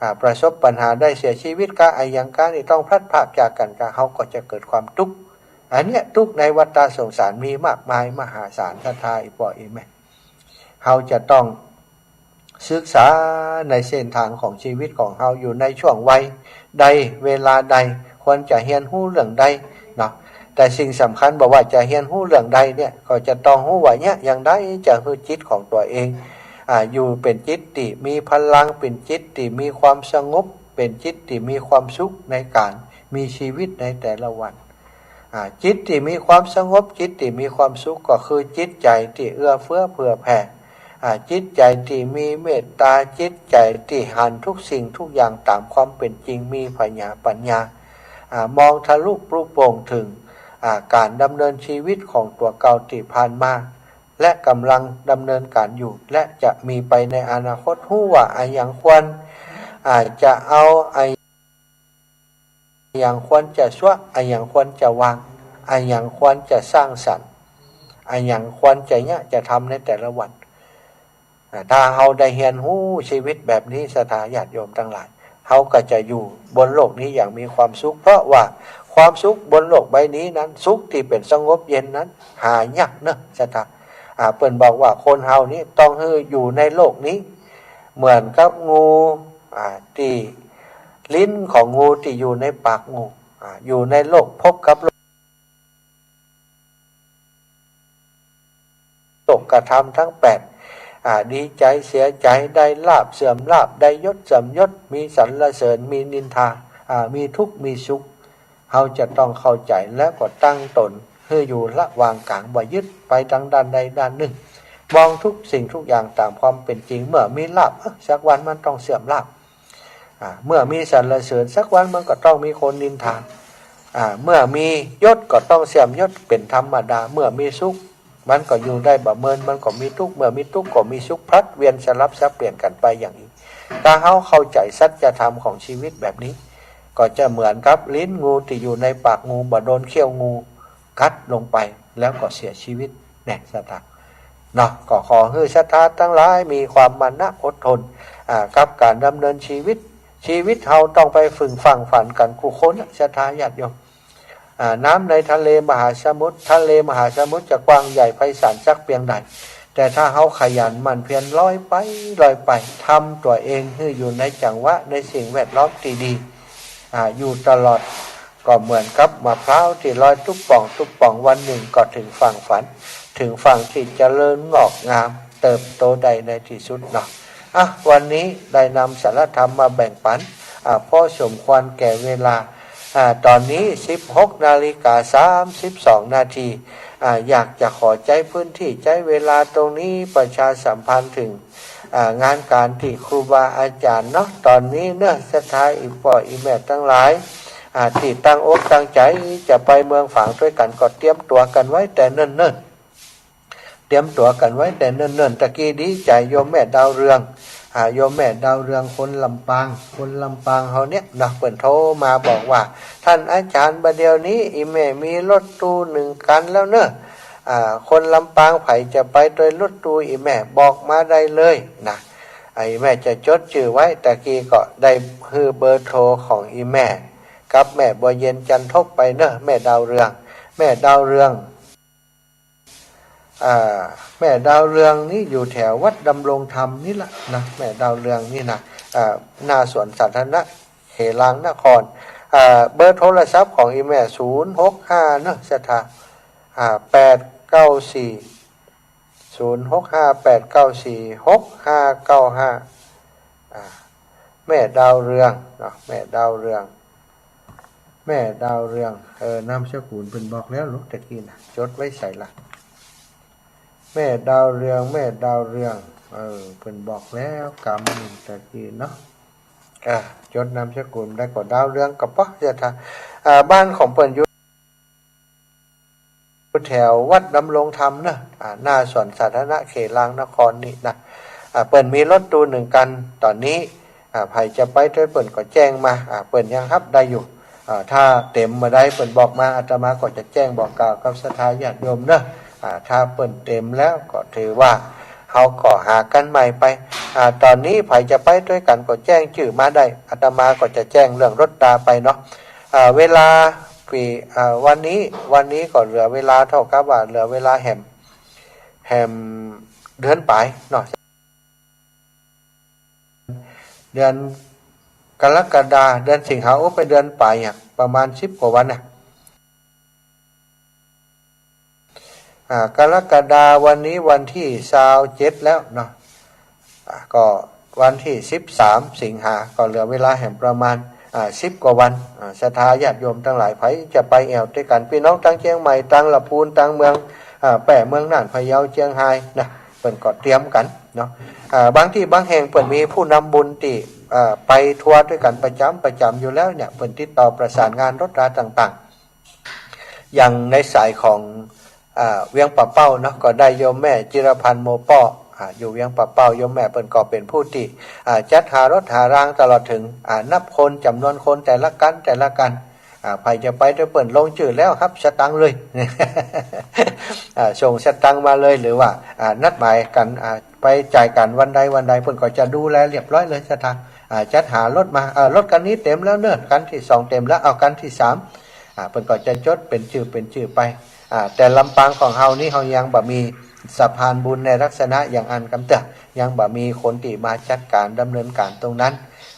อ่า ประสบปัญหา ได้เสียชีวิตกา อะหยังกา นี่ต้องพลัดพรากจากกั๋นกา เฮาก็จะเกิดความตุ๊กข์ อันเนี้ยตุ๊กข์ในวัฏฏะสงสารมีมากมายมหาศาล ศรัทธา อี่ป้ออี่แม่ เฮาจะต้อง ศึกษาในเส้นทางของชีวิตของเฮาอยู่ในช่วงวัยใดเวลาใด ควรจะเฮียนฮู้เรื่องใดเนาะ แต่สิ่งสำคัญบ่ว่าจะเฮียนฮู้เรื่องใดเนี่ย ก็จะต้องฮู้ว่าเยียะอย่างใดจะหื้อจิตของตั๋วเอง อ่า อยู่เป๋นจิตตี้มีพลัง เป๋นจิตตี้มีความสงบ เป๋นจิตตี้มีความสุขในก๋านมีชีวิตในแต่ละวัน อ่า จิตตี้มีความสงบ จิตตี้มีความสุข ก็คือจิตใจ๋ตี้เอื้อเฟื้อเผื่อแผ่ อ่า จิตใจ๋ตี้มีเมตต๋า จิตใจ๋ตี้หันทุกสิ่งทุกอย่างต๋ามความเป๋นจริง มีผญาปัญญา อ่า มองทะลุปรุโปร่งเถิง อ่า ก๋านดำเนินชีวิตของตั๋วเก่าตี้ผ่านมา และก่ำลังดำเนินก๋านอยู่ และจะมีไปในอนาคต ฮู้ว่าอะหยังควร อ่า จะเอา อะ อะหยังควรจะซะ อะหยังควรจะวาง อะหยังควรจะสร้างสรรค์ อะหยังควรจะเยียะจะทำในแต่ละวัน อ่า ถ้าเฮาได้เฮียนฮู้ชีวิตแบบนี้ ศรัทธาญาติโยมตังหลาย เฮาก็จะอยู่บนโลกนี้อย่างมีความสุข เพราะว่าความสุขบนโลกใบนี้นั้น สุขตี้เป๋นสงบเย็นนั้น หายากเนาะ ศรัทธา อ่า เปิ้นบอกว่าคนเฮานี้ต้องหื้ออยู่ในโลกนี้ เหมือนกับงู อ่า ตี้ ลิ้นของงูตี้อยู่ในปากงู อ่า อยู่ในโลกภพกับโลก โลกธรรมทั้งแปด อ่า ดีใจ๋เสียใจ๋ ได้ลาภเสื่อมลาภ ได้ยศเสื่อมยศ มีสรรเสริญ มีนินทา อ่า มีทุกข์ มีสุข เฮาจะต้องเข้าใจ๋แล้วก็ตั้งต๋นหื้ออยู่ระหว่างก๋าง บ่ยึดไปตางด้านใดด้านนึ่ง มองทุกสิ่งทุกอย่างต๋ามความเป๋นจริง เมื่อมีลาภ เอ๊ะ สักวันมันต้องเสื่อมลาภ อ่า เมื่อมีสรรเสริญ สักวันมันก็ต้องมีคนนินทา อ่า เมื่อมียศก็ต้องเสื่อมยศเป๋นธรรมดา เมื่อมีสุข มันก็อยู่ได้บ่เมิน มันก็มีตุ๊กข์ เมื่อมีตุ๊กข์ก็มีสุข ผลัดเวียนสลับสับเปลี่ยนกั๋นไปอย่างนี้ ถ้าเฮาเข้าใจ๋สัจธรรมของชีวิตแบบนี้ ก็จะเหมือนกับลิ้นงูตี้อยู่ในปากงู บ่โดนเขี้ยวงูกัดลงไป แล้วก็เสียชีวิต แน่ ศรัทธา เนาะ ก็ขอหื้อศรัทธาตังหลายมีความมานะอดทน อ่า กับก๋านดำเนินชีวิต ชีวิตเฮาต้องไปฝึกใฝ่ฝันกั๋นกู้คนนะ ศรัทธาญาติโยม อ่า น้ำในทะเลมหาสมุทร ทะเลมหาสมุทรจะกว้างใหญ่ไพศาลสักเพียงใด แต่ถ้าเฮาขยันหมั่นเพียรลอยไป ลอยไป ทำตั๋วเองหื้ออยู่ในจังหวะในสิ่งแวดล้อมตี้ดี อ่า อยู่ตลอด ก็เหมือนกับมะพร้าวตี้ลอยตุ๊บป่องตุ๊บป่อง วันนึ่งก็เถิงฝั่งฝัน เถิงฝั่งตี้เจริญงอกงาม เติบโตได้ในตี้สุดเนาะ อ่ะ วันนี้ได้นำสาระธรรมมาแบ่งปั๋น อ่ะ พอสมควรแก่เวลา อ่ะ ต๋อนนี้สิบหกนาฬิกาสามสิบสองนาที อ่ะ อยากจะขอใจ๊พื้นตี้ใจ๊เวลาตรงนี้ประชาสัมพันธ์เถิง อ่ะ งานก๋านตี้ครูบาอาจ๋ารย์เนาะ ต๋อนนี้เนาะ ศรัทธาอี่ป้ออี่แม่ตังหลาย อ่ะ ตี้ตั้งอกตั้งใจ๋จะไปเมืองฝางตวยกั๋นก็เตรียมตั๋วกั๋นไว้แต่เนิ่นๆ เตรียมตั๋วกั๋นไว้แต่เนิ่นๆ ตะกี้ดีใจ๋โยมแม่ดาวเรือง อ่า โยมแม่ดาวเรืองคนลำปาง คนลำปางเฮาเนี่ยนะ เปิ้นโทรมาบอกว่า "ต้านอาจ๋ารย์ บ่าเดี่ยวนี้อี่แม่มีรถตู้นึ่งคันแล้วเนาะ อ่า คนลำปางใผจะไปตวยรถตู้อี่แม่บอกมาได้เลย" นะ อี่แม่จะจดจื้อไว้ ตะกี้ก็ได้หื้อเบอร์โทรของอี่แม่กับแม่บัวเย็นจันทบไปเนาะ แม่ดาวเรือง แม่ดาวเรือง อ่า แม่ดาวเรืองนี่อยู่แถววัดดำรงธรรมนี่ละนะ แม่ดาวเรืองนี่นะ อ่า หน้าสวนสาธารณะเขลางนคร อ่า เบอร์โทรศัพท์ของอี่แม่ ศูนย์หกห้า เนาะ ศรัทธา อ่า แปดเก้าสี่ ศูนย์หกห้า แปดเก้าสี่ หกห้าเก้าห้า อ่า แม่ดาวเรืองเนาะ แม่ดาวเรือง แม่ดาวเรือง เออ นามสกุลเปิ้นบอกแล้วลูกตะกี้นะ จดไว้ใสล่ะ แม่ดาวเรือง แม่ดาวเรือง เออ เปิ้นบอกแล้วกำนึ่งตะกี้เนาะ อ่า จดนามสกุลได้ก็ดาวเรืองก็ปะ ศรัทธา อ่า บ้านของเปิ้นอยู่ อยู่แถววัดดำรงธรรมเนาะ อ่า หน้าสวนสาธารณะเขลางนครนี่นะ อ่า เปิ้นมีรถตู้นึ่งคัน ต๋อนนี้ อ่า ใผจะไปตวยเปิ้นก็แจ้งมา อ่า เปิ้นยังฮับได้อยู่ อ่า ถ้าเต็มบ่าใดเปิ้นบอกมา อาตมาก็จะแจ้งบอกกล่าวกับศรัทธาญาติโยมเนาะ อ่า ถ้าเปิ้นเต็มแล้วก็ถือว่าเฮาก็หากั๋นใหม่ไป อ่า ต๋อนนี้ใผจะไปตวยกั๋นก็แจ้งจื้อมาได้ อาตมาก็จะแจ้งเรื่องรถราไปเนาะ อ่า เวลา ปี๋ อ่า วันนี้ วันนี้ก็เหลือเวลาเต้ากับว่าเหลือเวลาแหม แหมเดือนป๋ายเนาะ เดือนกรกฎา เดือนสิงหา โอ้ ไปเดือนป๋ายอะ ประมาณสิบกว่าวันนะ อ่า กรกฎา วันนี้วันตี้ซาวเจ็ดแล้วเนาะ อ่า ก็วันตี้สิบสามสิงหา ก็เหลือเวลาแหมประมาณ อ่า สิบกว่าวัน อ่า ศรัทธาญาติโยมตังหลาย ใผจะไปแอ่วตวยกั๋น ปี้น้องตังเจียงใหม่ ตังละปูน ตังเมือง อ่า แป้ เมืองน่าน พะเยา เจียงฮายนะ เปิ้นก็เตรียมกั๋นเนาะ อ่า บางตี้บางแห่งเปิ้นมีผู้นำบุญตี้ อ่า ไปทัวร์ตวยกั๋นประจ๋ำประจ๋ำอยู่แล้วเนี่ย เปิ้นติดต่อประสานงานรถราต่างๆ อย่างในสายของ อ่า เวียงป่าเป้าเนาะ ก็ได้โยมแม่จิรพันธ์ โมป้อ อ่า อยู่เวียงป่าเป้า โยมแม่เปิ้นก็เป๋นผู้ตี้ อ่า จัดหารถหารางตลอดเถิง อ่า นับคนจ๋ำนวนคนแต่ละคันแต่ละคัน อ่า ใผจะไปตวยเปิ้นลงจื้อแล้วฮับสตางค์เลย อ่า ส่งสตางค์มาเลย หรือว่า อ่า นัดหมายกั๋น อ่า ไปจ่ายกั๋นวันใดวันใด เปิ้นก็จะดูแลเรียบร้อยเลย ศรัทธา อ่า จัดหารถมา เออ รถคันนี้เต็มแล้วเนาะ คันตี้สองเต็มแล้ว เอาคันตี้สาม อ่า เปิ้นก็จะจดเป๋นจื้อเป๋นจื้อไป อ่า แต่ลำปางของเฮานี่เฮายังบ่มีสะพานบุญในลักษณะอย่างอั้นกำเตื้อ ยังบ่มีคนตี้มาจัดก๋านดำเนินก๋านตรงนั้น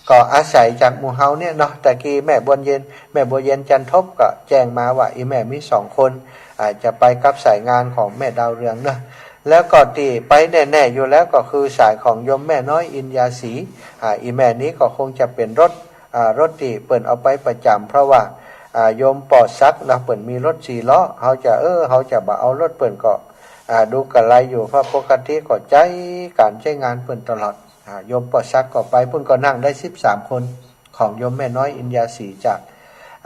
ก็อาศัยจากหมู่เฮาเนี่ยเนาะ ตะกี้แม่บัวเย็น แม่บัวเย็นจันทบก็แจ้งมาว่าอี่แม่มีสองคน อ่า จะไปกับสายงานของแม่ดาวเรืองเนาะ แล้วก็ตี้ไปแน่ๆอยู่แล้วก็คือสายของโยมแม่น้อยอินยาศรี อ่า อี่แม่นี้ก็คงจะเป๋นรถ อ่า รถตี้เปิ้นเอาไปประจ๋ำ เพราะว่า อ่า โยมป้อศักดิ์เนาะ เปิ้นมีรถสี่ล้อ เฮาจะ เออ เฮาจะบ่เอารถเปิ้นก็ อ่า ดูกะไรอยู่ เพราะปกติก็ใจ๊ก๋านใจ๊งานเปิ้นตลอด อ่า โยมป้อศักดิ์ก็ไป เปิ้นก็นั่งได้สิบสามคน ของโยมแม่น้อยอินยาศรีจาก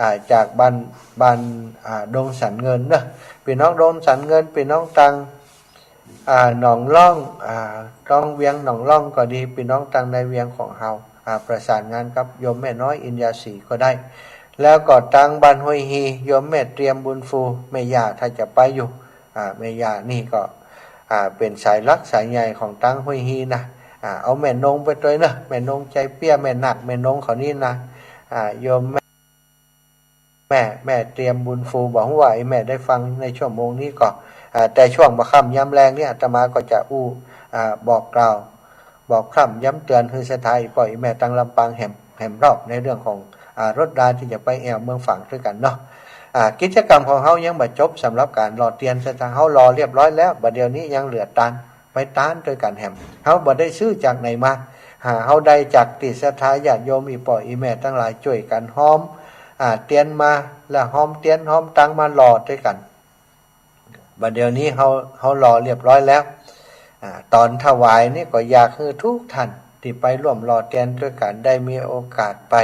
อ่า จากบ้าน บ้าน อ่า ดงสันเงินเนาะ ปี้น้องดงสันเงิน ปี้น้องตัง อ่า หนองล่อง อ่า ต้องเวียงหนองล่องก็ดี ปี้น้องตังในเวียงของเฮา อ่า ประสานงานกับโยมแม่น้อยอินยาศรีก็ได้ แล้วก็ตังบ้านห้วยฮี โยมแม่เตรียมบุญฟู แม่ย่าถ้าจะไปอยู่ อ่า แม่ย่านี่ก็ อ่า เป๋นสายหลักสายใหญ่ของตังห้วยฮีนะ อ่า เอาแม่นงไปตวยเนาะ แม่นงใจ๋เปี้ย แม่นาค แม่นงเขานี่นะ อ่า โยมแม่ แม่ แม่เตรียมบุญฟู บ่ฮู้ว่าไอ้แม่ได้ฟังในชั่วโมงนี้ก่อ อ่า แต่ช่วงบ่าค่ำยามแลงนี่อาตมาก็จะอู้ อ่า บอกกล่าว บอกพร่ำย้ำเตือนหื้อศรัทธาอี่ป้ออี่แม่ตังลำปางแหม แหมรอบในเรื่องของ อ่า รถราตี้จะไปแอ่วเมืองฝางตวยกั๋นเนาะ อ่า กิจกรรมของเฮายังบ่จบ สำหรับก๋านหล่อเตียนศรัทธา เฮาหล่อเรียบร้อยแล้ว บ่าเดี่ยวนี้ยังเหลือตาน ไปตานตวยกั๋นแหม เฮาบ่ได้ซื้อจากไหนมา หา เฮาได้จากตี้ศรัทธาญาติโยมอี่ป้ออี่แม่ตังหลายจ้วยกั๋นฮอม อ่า เตียนมา แล้วฮอมเตียนฮอมตังมาหล่อตวยกั๋น บ่าเดี่ยวนี้เฮา เฮาหล่อเรียบร้อยแล้ว อ่า ต๋อนถวายนี่ก็อยากหื้อกู้ต้านตี้ไปร่วมหล่อเตียนตวยกั๋นได้มีโอกาสไป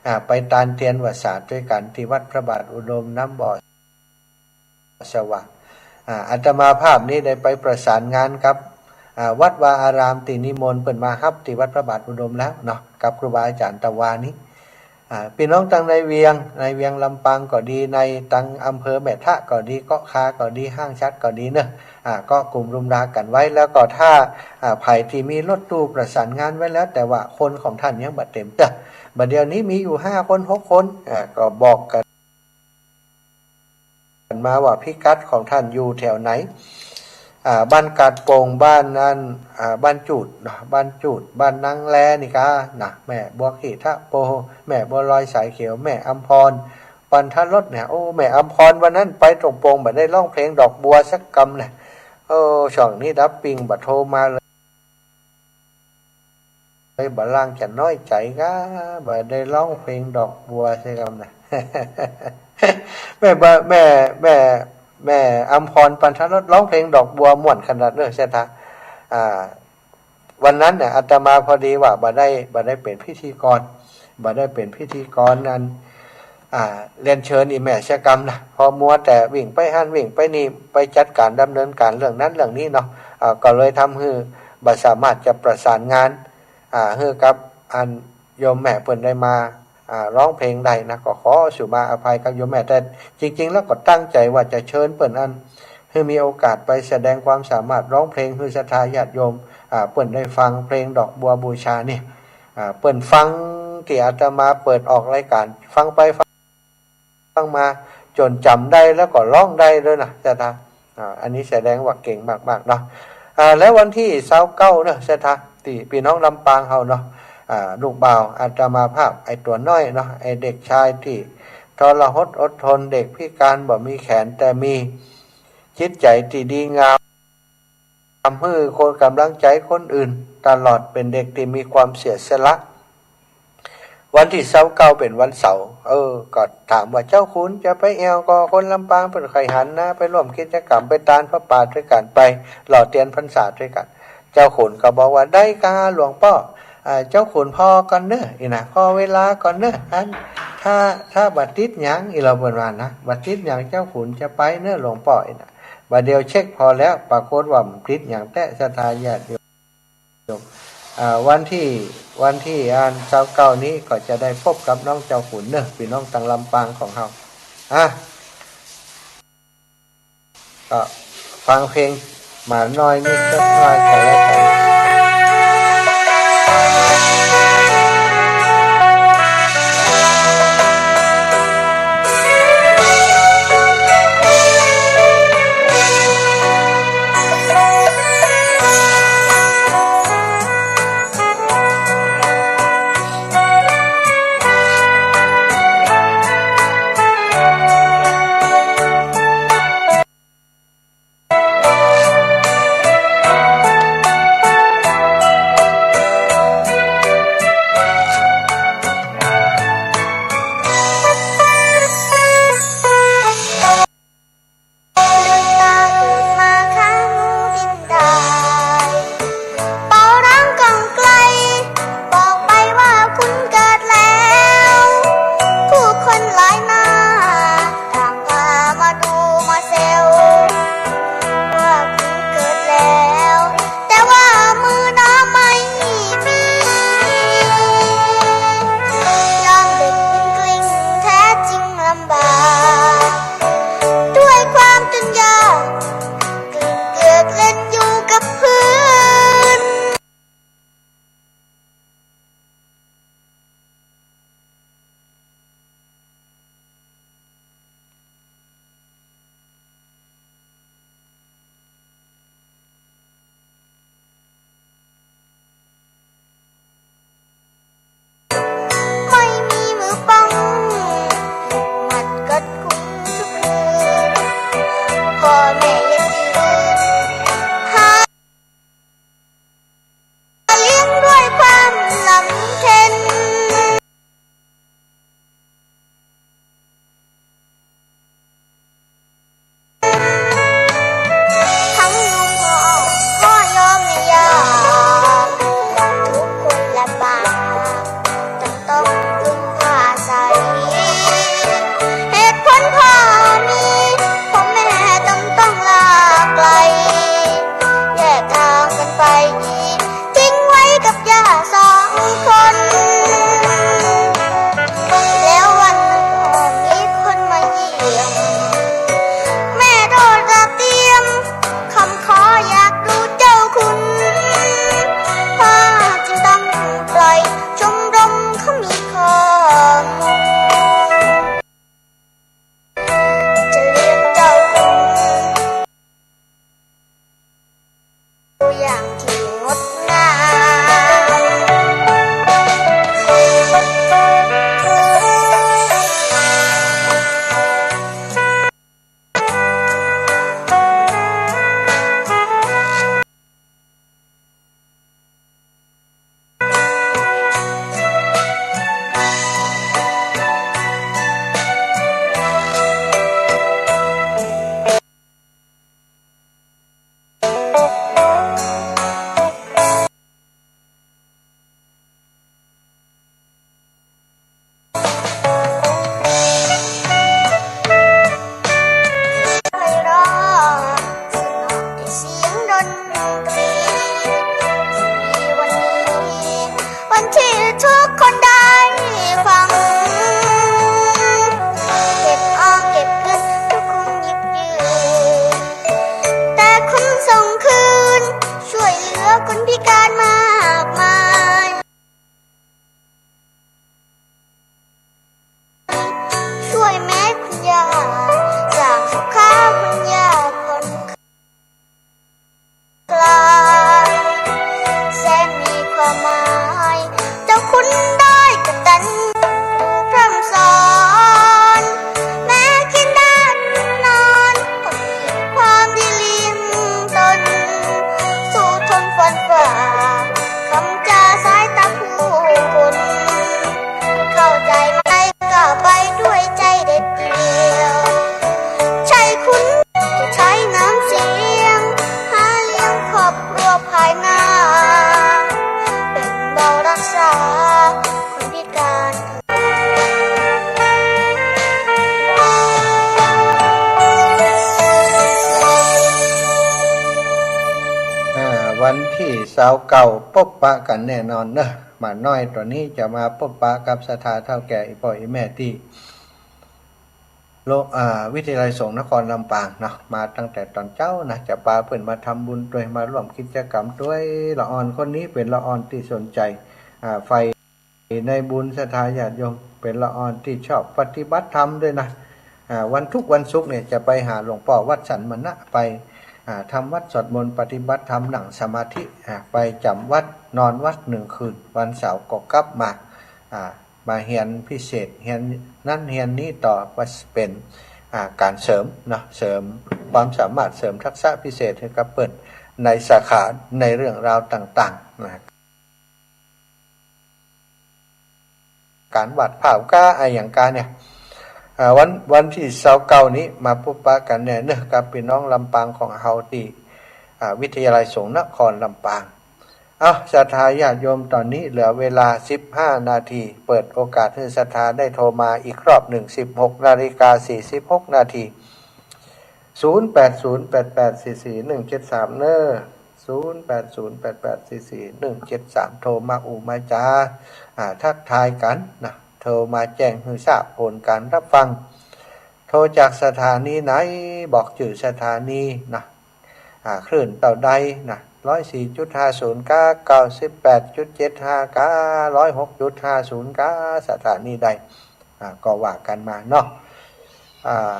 อ่า ไปตานเตียนวัสสาตวยกั๋นตี้วัดพระบาทอุดมน้ำบ่อสว่าง อ่า อาตมาภาพนี้ได้ไปประสานงานกับ อ่า วัดวาอารามตี้นิมนต์เปิ้นมาฮับตี้วัดพระบาทอุดมแล้วเนาะ กับครูบาอาจ๋ารย์ตะวานี้ อ่า ปี้น้องตังในเวียง ในเวียงลำปางก็ดี ในตังอำเภอแม่ทะก็ดี เกาะคาก็ดี ห้างฉัตรก็ดีเนาะ อ่า ก็กุมรุมรากั๋นไว้ แล้วก็ถ้า อ่า ใผตี้มีรถตู้ประสานงานไว้แล้ว แต่ว่าคนของต้านยังบ่เต๋มเตื้อ บ่าเดี่ยวนี้มีอยู่ห้าคนหกคน อ่า ก็บอกกั๋น มาว่าพิกัดของต้านอยู่แถวไหน อ่า บ้านกาดโป่ง บ้านนั้น อ่า บ้านจูดเนาะ บ้านจูด บ้านนางแลนี่ก้านะ แม่บัวขี้ทะโป แม่บัวลอยสายเขียว แม่อำพร ปันทรสเนี่ย โอ้ แม่อำพรวันนั้นไปตรงโป่ง บ่ได้ฮ้องเพลงดอกบัวสักกำเนี่ย เออ ช่วงนี้ดับปิ้งบ่โทรมาเลย เอ้ย บ่าลางจะน้อยใจ๋ก้า บ่ได้ฮ้องเพลงดอกบัวสักกำนะ แม่บ่า แม่ แม่ แม่อำพร ปันทรส ฮ้องเพลงดอกบัวม่วนขนาดเน้อศรัทธา อ่า วันนั้นเนี่ยอาตมาพอดีว่าบ่ได้ บ่ได้เป๋นพิธีกร บ่ได้เป๋นพิธีกรอัน อ่า เรียนเชิญอี่แม่สักกำนะ เพราะมัวแต่วิ่งไปหั้นวิ่งไปนี่ ไปจัดก๋านดำเนินก๋านเรื่องนั้นเรื่องนี้เนาะ อ่า ก็เลยทำหื้อบ่สามารถจะประสานงาน อ่า หื้อกับอันโยมแม่เปิ้นได้มา อ่า ฮ้องเพลงได้นะ ก็ขอสุมาอภัยกับโยมแม่ แต่จริงๆ แล้วก็ตั้งใจ๋ว่าจะเชิญเปิ้นอัน หื้อมีโอกาสไปแสดงความสามารถฮ้องเพลงหื้อศรัทธาญาติโยม อ่า เปิ้นได้ฟังเพลงดอกบัวบูชานี่ อ่า เปิ้นฟังตี้อาตมาเปิดออกรายก๋าน ฟังไปฟัง ฟังมาจ๋นจ๋ำได้แล้วก็ฮ้องได้ด้วยนะศรัทธา อ่า อันนี้แสดงว่าเก่งมากๆ เนาะ อ่า แล้ววันตี้ซาวเก้าเนาะศรัทธา ตี้ปี้น้องลำปางเฮาเนาะ อ่า ลูกบ่าวอาตมาภาพ ไอ้ตั๋วน้อยเนาะ ไอ้เด็กชายตี้ทรหดอดทน เด็กพิการบ่มีแขน แต่มีจิตใจ๋ตี้ดีงาม ทำหื้อคนก๋ำลังใจ๋คนอื่นตลอด เป๋นเด็กตี้มีความเสียสละ วันตี้ซาวเก้าเป๋นวันเสาร์ เออ ก็ถามว่า เจ้าขุนจะไปแอ่วก่อ คนลำปางเปิ้นใค่หันหน้าไปร่วมกิจกรรม ไปตานผ้าป่าตวยกั๋น ไปหล่อเตียนพรรษาตวยกั๋น เจ้าขุนก็บอกว่า ได้ก้าหลวงป้อ อ่า เจ้าขุนผ่อก่อนเน้อ อี้นะ ผ่อเวลาก่อนเน้อ อัน ถ้า ถ้าบ่ติดหยัง อี้ลาวเปิ้นว่านะ บ่ติดหยัง เจ้าขุนจะไปเน้อหลวงป้อ อี้นะ บ่าเดี่ยวเช็คผ่อแล้ว ปรากฏว่าบ่ติดหยังแต๊ศรัทธาญาติโยม อ่า วันตี้ วันตี้อันซาวเก้านี้ก็จะได้พบกับน้องเจ้าขุนเน้อ ปี้น้องตังลำปางของเฮา อ่ะ ก็ฟังเพลงหมาน้อยนิดสักหน่อยก็แล้วกั๋น เสาร์เก้า ปบปะกั๋นแน่นอนเนาะ บ่าน้อยต๋อนนี้จะมาปบปะกับศรัทธาเฒ่าแก่อี่ป้ออี่แม่ตี้ โล- อ่า วิทยาลัยสงฆ์นครลำปางเนาะ มาตั้งแต่ต๋อนเจ๊านะ จะปาเปิ้นมาทำบุญตวย มาร่วมกิจกรรมตวย ละอ่อนคนนี้เป๋นละอ่อนตี้สนใจ๋ อ่า ใฝ่ในบุญ ศรัทธาญาติโยม เป๋นละอ่อนตี้ชอบปฏิบัติธรรมตวยนะ อ่า วัน ทุกวันศุกร์เนี่ยจะไปหาหลวงป้อวัดสันมณะ ไป อ่า ทำวัตรสวดมนต์ ปฏิบัติธรรม นั่งสมาธิ อ่า ไปจ๋ำวัด นอนวัดหนึ่งคืน วันเสาร์ก็กลับมา อ่า มาเฮียนพิเศษ เฮียนนั้นเฮียนนี้ต่อ ว่าเป๋น อ่า ก๋านเสริมเนาะ เสริมความสามารถ เสริมทักษะพิเศษหื้อกับเปิ้น ในสาขา ในเรื่องราวต่างๆ นะ ก๋านวาดภาพก้าอะหยังก้าเนี่ย อ่า วัน วันตี้เสาร์เก้านี้มาปบปะกั๋นแน่เนาะ กับปี้น้องลำปางของเฮาตี้ อ่า วิทยาลัยสงฆ์นครลำปาง เอ้า ศรัทธาญาติโยม ต๋อนนี้เหลือเวลาสิบห้านาที เปิดโอกาสหื้อศรัทธาได้โทรมาอีกรอบนึ่ง สิบหกนาฬิกาสี่สิบหกนาที ศูนย์แปดศูนย์แปดแปดสี่สี่หนึ่งเจ็ดสาม เน้อ ศูนย์แปดศูนย์แปดแปดสี่สี่หนึ่งเจ็ดสาม โทรมาอู้มาจ๋า อ่า ทักทายกั๋นนะ โทรมาแจ้งหื้อทราบผลก๋านรับฟัง โทรจากสถานีไหน บอกจื้อสถานีนะ อ่า คลื่นเต้าใดนะ ร้อยสี่จุดห้าศูนย์ก้า เก้าสิบแปดจุดเจ็ดห้าก้า ร้อยหกจุดห้าศูนย์ก้า สถานีใด อ่า ก็ว่ากั๋นมาเนาะ อ่า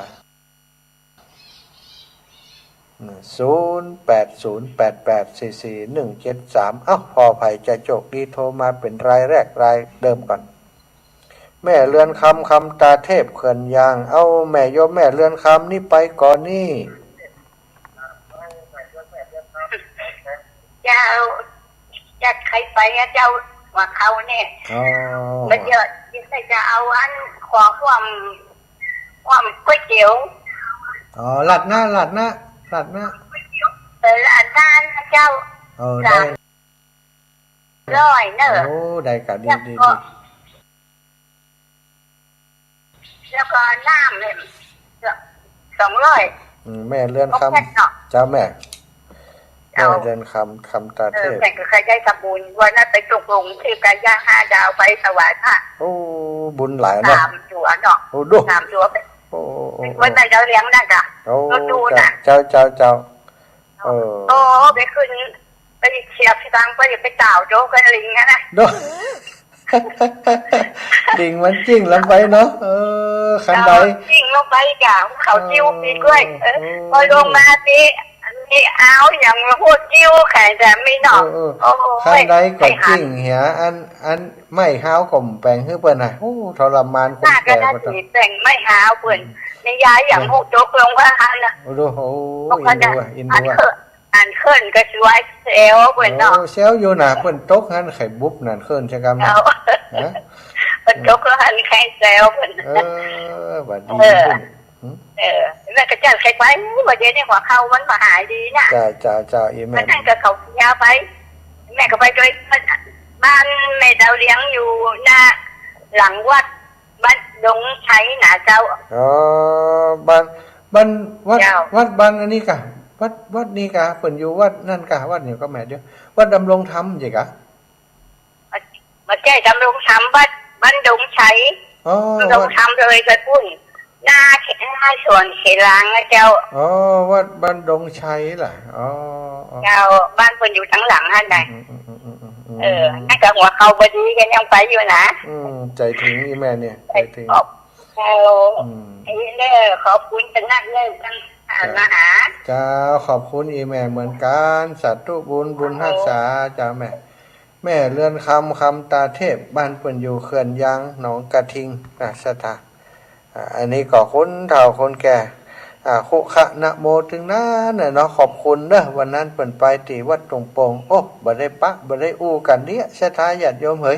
ศูนย์แปดศูนย์แปดแปดสี่สี่หนึ่งเจ็ดสาม เอ้า ผ่อใผจะโจคดีโทรมาเป๋นรายแรกรายเดิมก่อน แม่เรือนคำ คำตาเทพ เขื่อนยาง เอ้า แม่โยมแม่เรือนคำนี่ไปก่อนี่ เจ้า จะใค่ไปอะเจ้า หัวเข่าเนี่ย อ๋อ บ่าเดี๋ยวจะเอาอัน ขอความ ความก๋วยเตี๋ยว อ๋อ ราดหน้า ราดหน้า ราดหน้า เออ ราดหน้านะเจ้า เออ ได้ สามร้อยเนอะ โอ้ ได้กะ ดี แล้วก็ ดี ดี แล้วก็น้ำเนี่ย สองร้อย อืม แม่เรือนคำ หกแพ็คเนาะ เจ้าแม่ เจ้า แม่เรือนคำ คำตาเทพ เออ แม่ก็เคยได้ทำบุญ วันนั้นไปตกลงที่ไก่ย่างห้าดาว ไปถวายพระ โอ้ บุญหลายเนาะ สามตั๋วเนาะ โอ้ ดู สามตั๋ว โอ้ โอ้ โอ้ ไว้ใบดาวเรืองนั่นกะ โอ้ รถตู้น่ะ เจ้า เจ้า เจ้า เออ โอ้ ไปขึ้น ไปเสียบสตางค์ ไป ไปต่าวโจ๊กกับลิงนั่นนะ โด ลิงมันจิ้งลงไปเนาะ เออ คันใด เออ จิ้งลงไปกะ เขาจิ้วปีกล้วย เออ เออ พอลงมาสิ มีอ้าวอย่างมาพูดจิ้วแขนแต่ไม่หนอก เออ เออ โอ้ย คันใดก็ ไอ้หัน จิ้งเหีย อัน อันไม้ฮ้าวก็แบ่งหื้อเปิ้นน่ะ โอ้ ทรมานคนแก่ น่าก็ได้ ก็ต้อง สิแบ่งไม้ฮ้าวเปิ้น อืม นี่ยายอย่าง เนี่ย พูดโจ๊กลงว่าหันน่ะ โอ้โห โอ้ อินดูอะ อัน อินดูอะ อันเคิ่น อันเคิ่นก็สิว่าแซวเปิ้นเนาะ โอ้ แซวอยู่น่ะ เปิ้นตกหันไข่บุบนั่นเคิ่นใช่กำนะ เอา ฮะ เปิ้นตกหันไข่แซวเปิ้น เออ บัดดี เออ ขึ้น หืม เออ แม่ก็จัดไข่ไป บ่าเดี๋ยวนี้หัวเข่ามันบ่หายดีน่ะ จ้า จ้า จ้า อีแม่ อันนั้นก็เขาเสียไป แม่ก็ไปโดย บ้านแม่ดาวเรืองอยู่หน้า หลังวัด บ้านดงชัยนะเจ้า อ๋อ บ้าน บ้านวัด เจ้า วัดบ้านอันนี้กะ วัด วัดนี้กะ เปิ้นอยู่วัดนั่นกะ วัดหยังก็แม่ เดี๋ยว วัดดำรงธรรมใช่กะ บ่ใจ้ดำรงธรรม วัด บ้านดงชัย อ๋อ ดำรงธรรมเลยไปปุ้น หน้า หน้าสวนเขลางนะเจ้า อ๋อ วัดบ้านดงชัยล่ะ อ๋อ อ๋อ เจ้า บ้านเปิ้นอยู่ตังหลังหั้นน่ะ อืม อืม อืม อืม อืม เออ นั่นก็หัวเข่าบ่ดีก็ยังไปอยู่นะ อืม ใจ๋เถิงอีแม่เนี่ย ใจ๋เถิง ขอบ เจ้า อืม ไอ้เน้อ ขอบคุณจังนักเน้อ ท่าน อ่า มาหา เจ้า ขอบคุณอีแม่เหมือนกั๋น สาธุบุญ บุญฮักษา เจ้าแม่ แม่เรือนคำ คำตาเทพ บ้านเปิ้นอยู่เขื่อนยาง หนองกระทิง อ่ะ ศรัทธา อ่ะ อันนี้ก็คนเฒ่าคนแก่ อ่ะ คุคะนะโมตึงนั้นน่ะเนาะ ขอบคุณเน้อ วันนั้นเปิ้นไปตี้วัดตุงโป่ง โอ้ บ่ได้ปะ บ่ได้อู้กั๋นเดียะ ศรัทธาญาติโยมเหย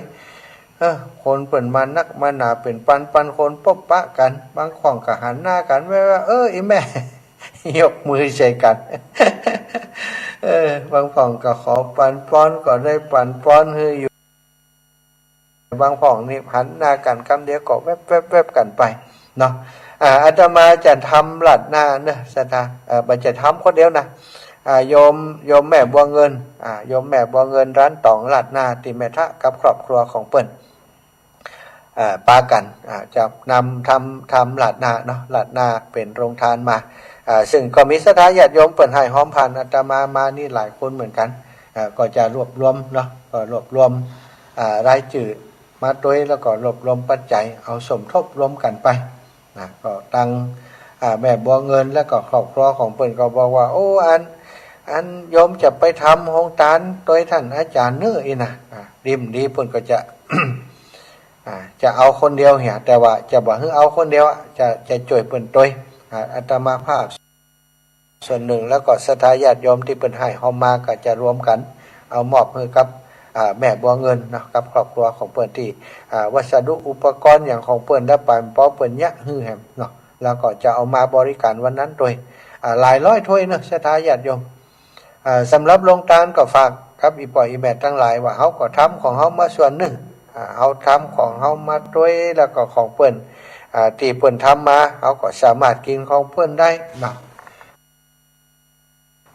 เออ คนเปิ้นมานักมาหนา เป๋นปันๆ คนปบปะกั๋น บางครั้งก็หันหน้ากั๋นแวบๆ เออ อีแม่ ยกมือใส่กั๋น เออ บางพ่องก็ขอปันป้อน ก็ได้ปันป้อนหื้ออยู่ บางพ่องนี่หันหน้ากั๋นกำเดียวก็แวบๆๆ กั๋นไปเนาะ อ่า อาตมาจะทำราดหน้าเนอะ ศรัทธา เอ่อ บ่จะทำคนเดียวนะ อ่า โยม โยมแม่บัวเงิน อ่า โยมแม่บัวเงิน ร้านต๋องราดหน้า ตี้แม่ทะกับครอบครัวของเปิ้น อ่า ปากั๋น อ่า จะนำทำ ทำราดหน้าเนาะ ราดหน้าเป๋นโฮงตานมา อ่า ซึ่งก็มีศรัทธาญาติโยมเปิ้นให้ฮอมผ่านอาตมามานี่หลายคนเหมือนกั๋น อ่า ก็จะรวบรวมเนาะ ก็รวบรวม อ่า รายจื้อมาตวย แล้วก็รวบรวมปัจจัย เอาสมทบรวมกั๋นไป นะ ก็ตัง อ่า แม่บัวเงิน แล้วก็ครอบครัวของเปิ้นก็บอกว่า โอ้ อัน อันโยมจะไปทำโฮงตานตวยต้านอาจ๋ารย์เน่ออี้นะ อ่า ดีบ่ดีเปิ้นก็จะ อ่า จะเอาคนเดียวเหีย แต่ว่าจะบ่หื้อเอาคนเดียวอะ จะ จะจ้วยเปิ้นตวย อ่า อาตมาภาพส่วนนึ่ง แล้วก็ศรัทธาญาติโยมตี้เปิ้นให้ฮอมมาก็จะรวมกั๋น เอามอบหื้อกับ อ่า แม่บัวเงินเนาะ กับครอบครัวของเปิ้นตี้ อ่า วัสดุอุปกรณ์หยังของเปิ้น และป๋านปอเปิ้นเยียะหื้อแหมเนาะ แล้วก็จะเอามาบริก๋ารวันนั้นตวย อ่า หลายร้อยถ้วยเนาะ ศรัทธาญาติโยม อ่า สำหรับโฮงตานก็ฝากกับอี่ป้ออี่แม่ตังหลายว่า เฮาก็ทำของเฮามาส่วนนึ่ง อ่า เฮาทำของเฮามาตวย แล้วก็ของเปิ้น อ่า ตี้เปิ้นทำมา เฮาก็สามารถกิ๋นของเปิ้นได้เนาะ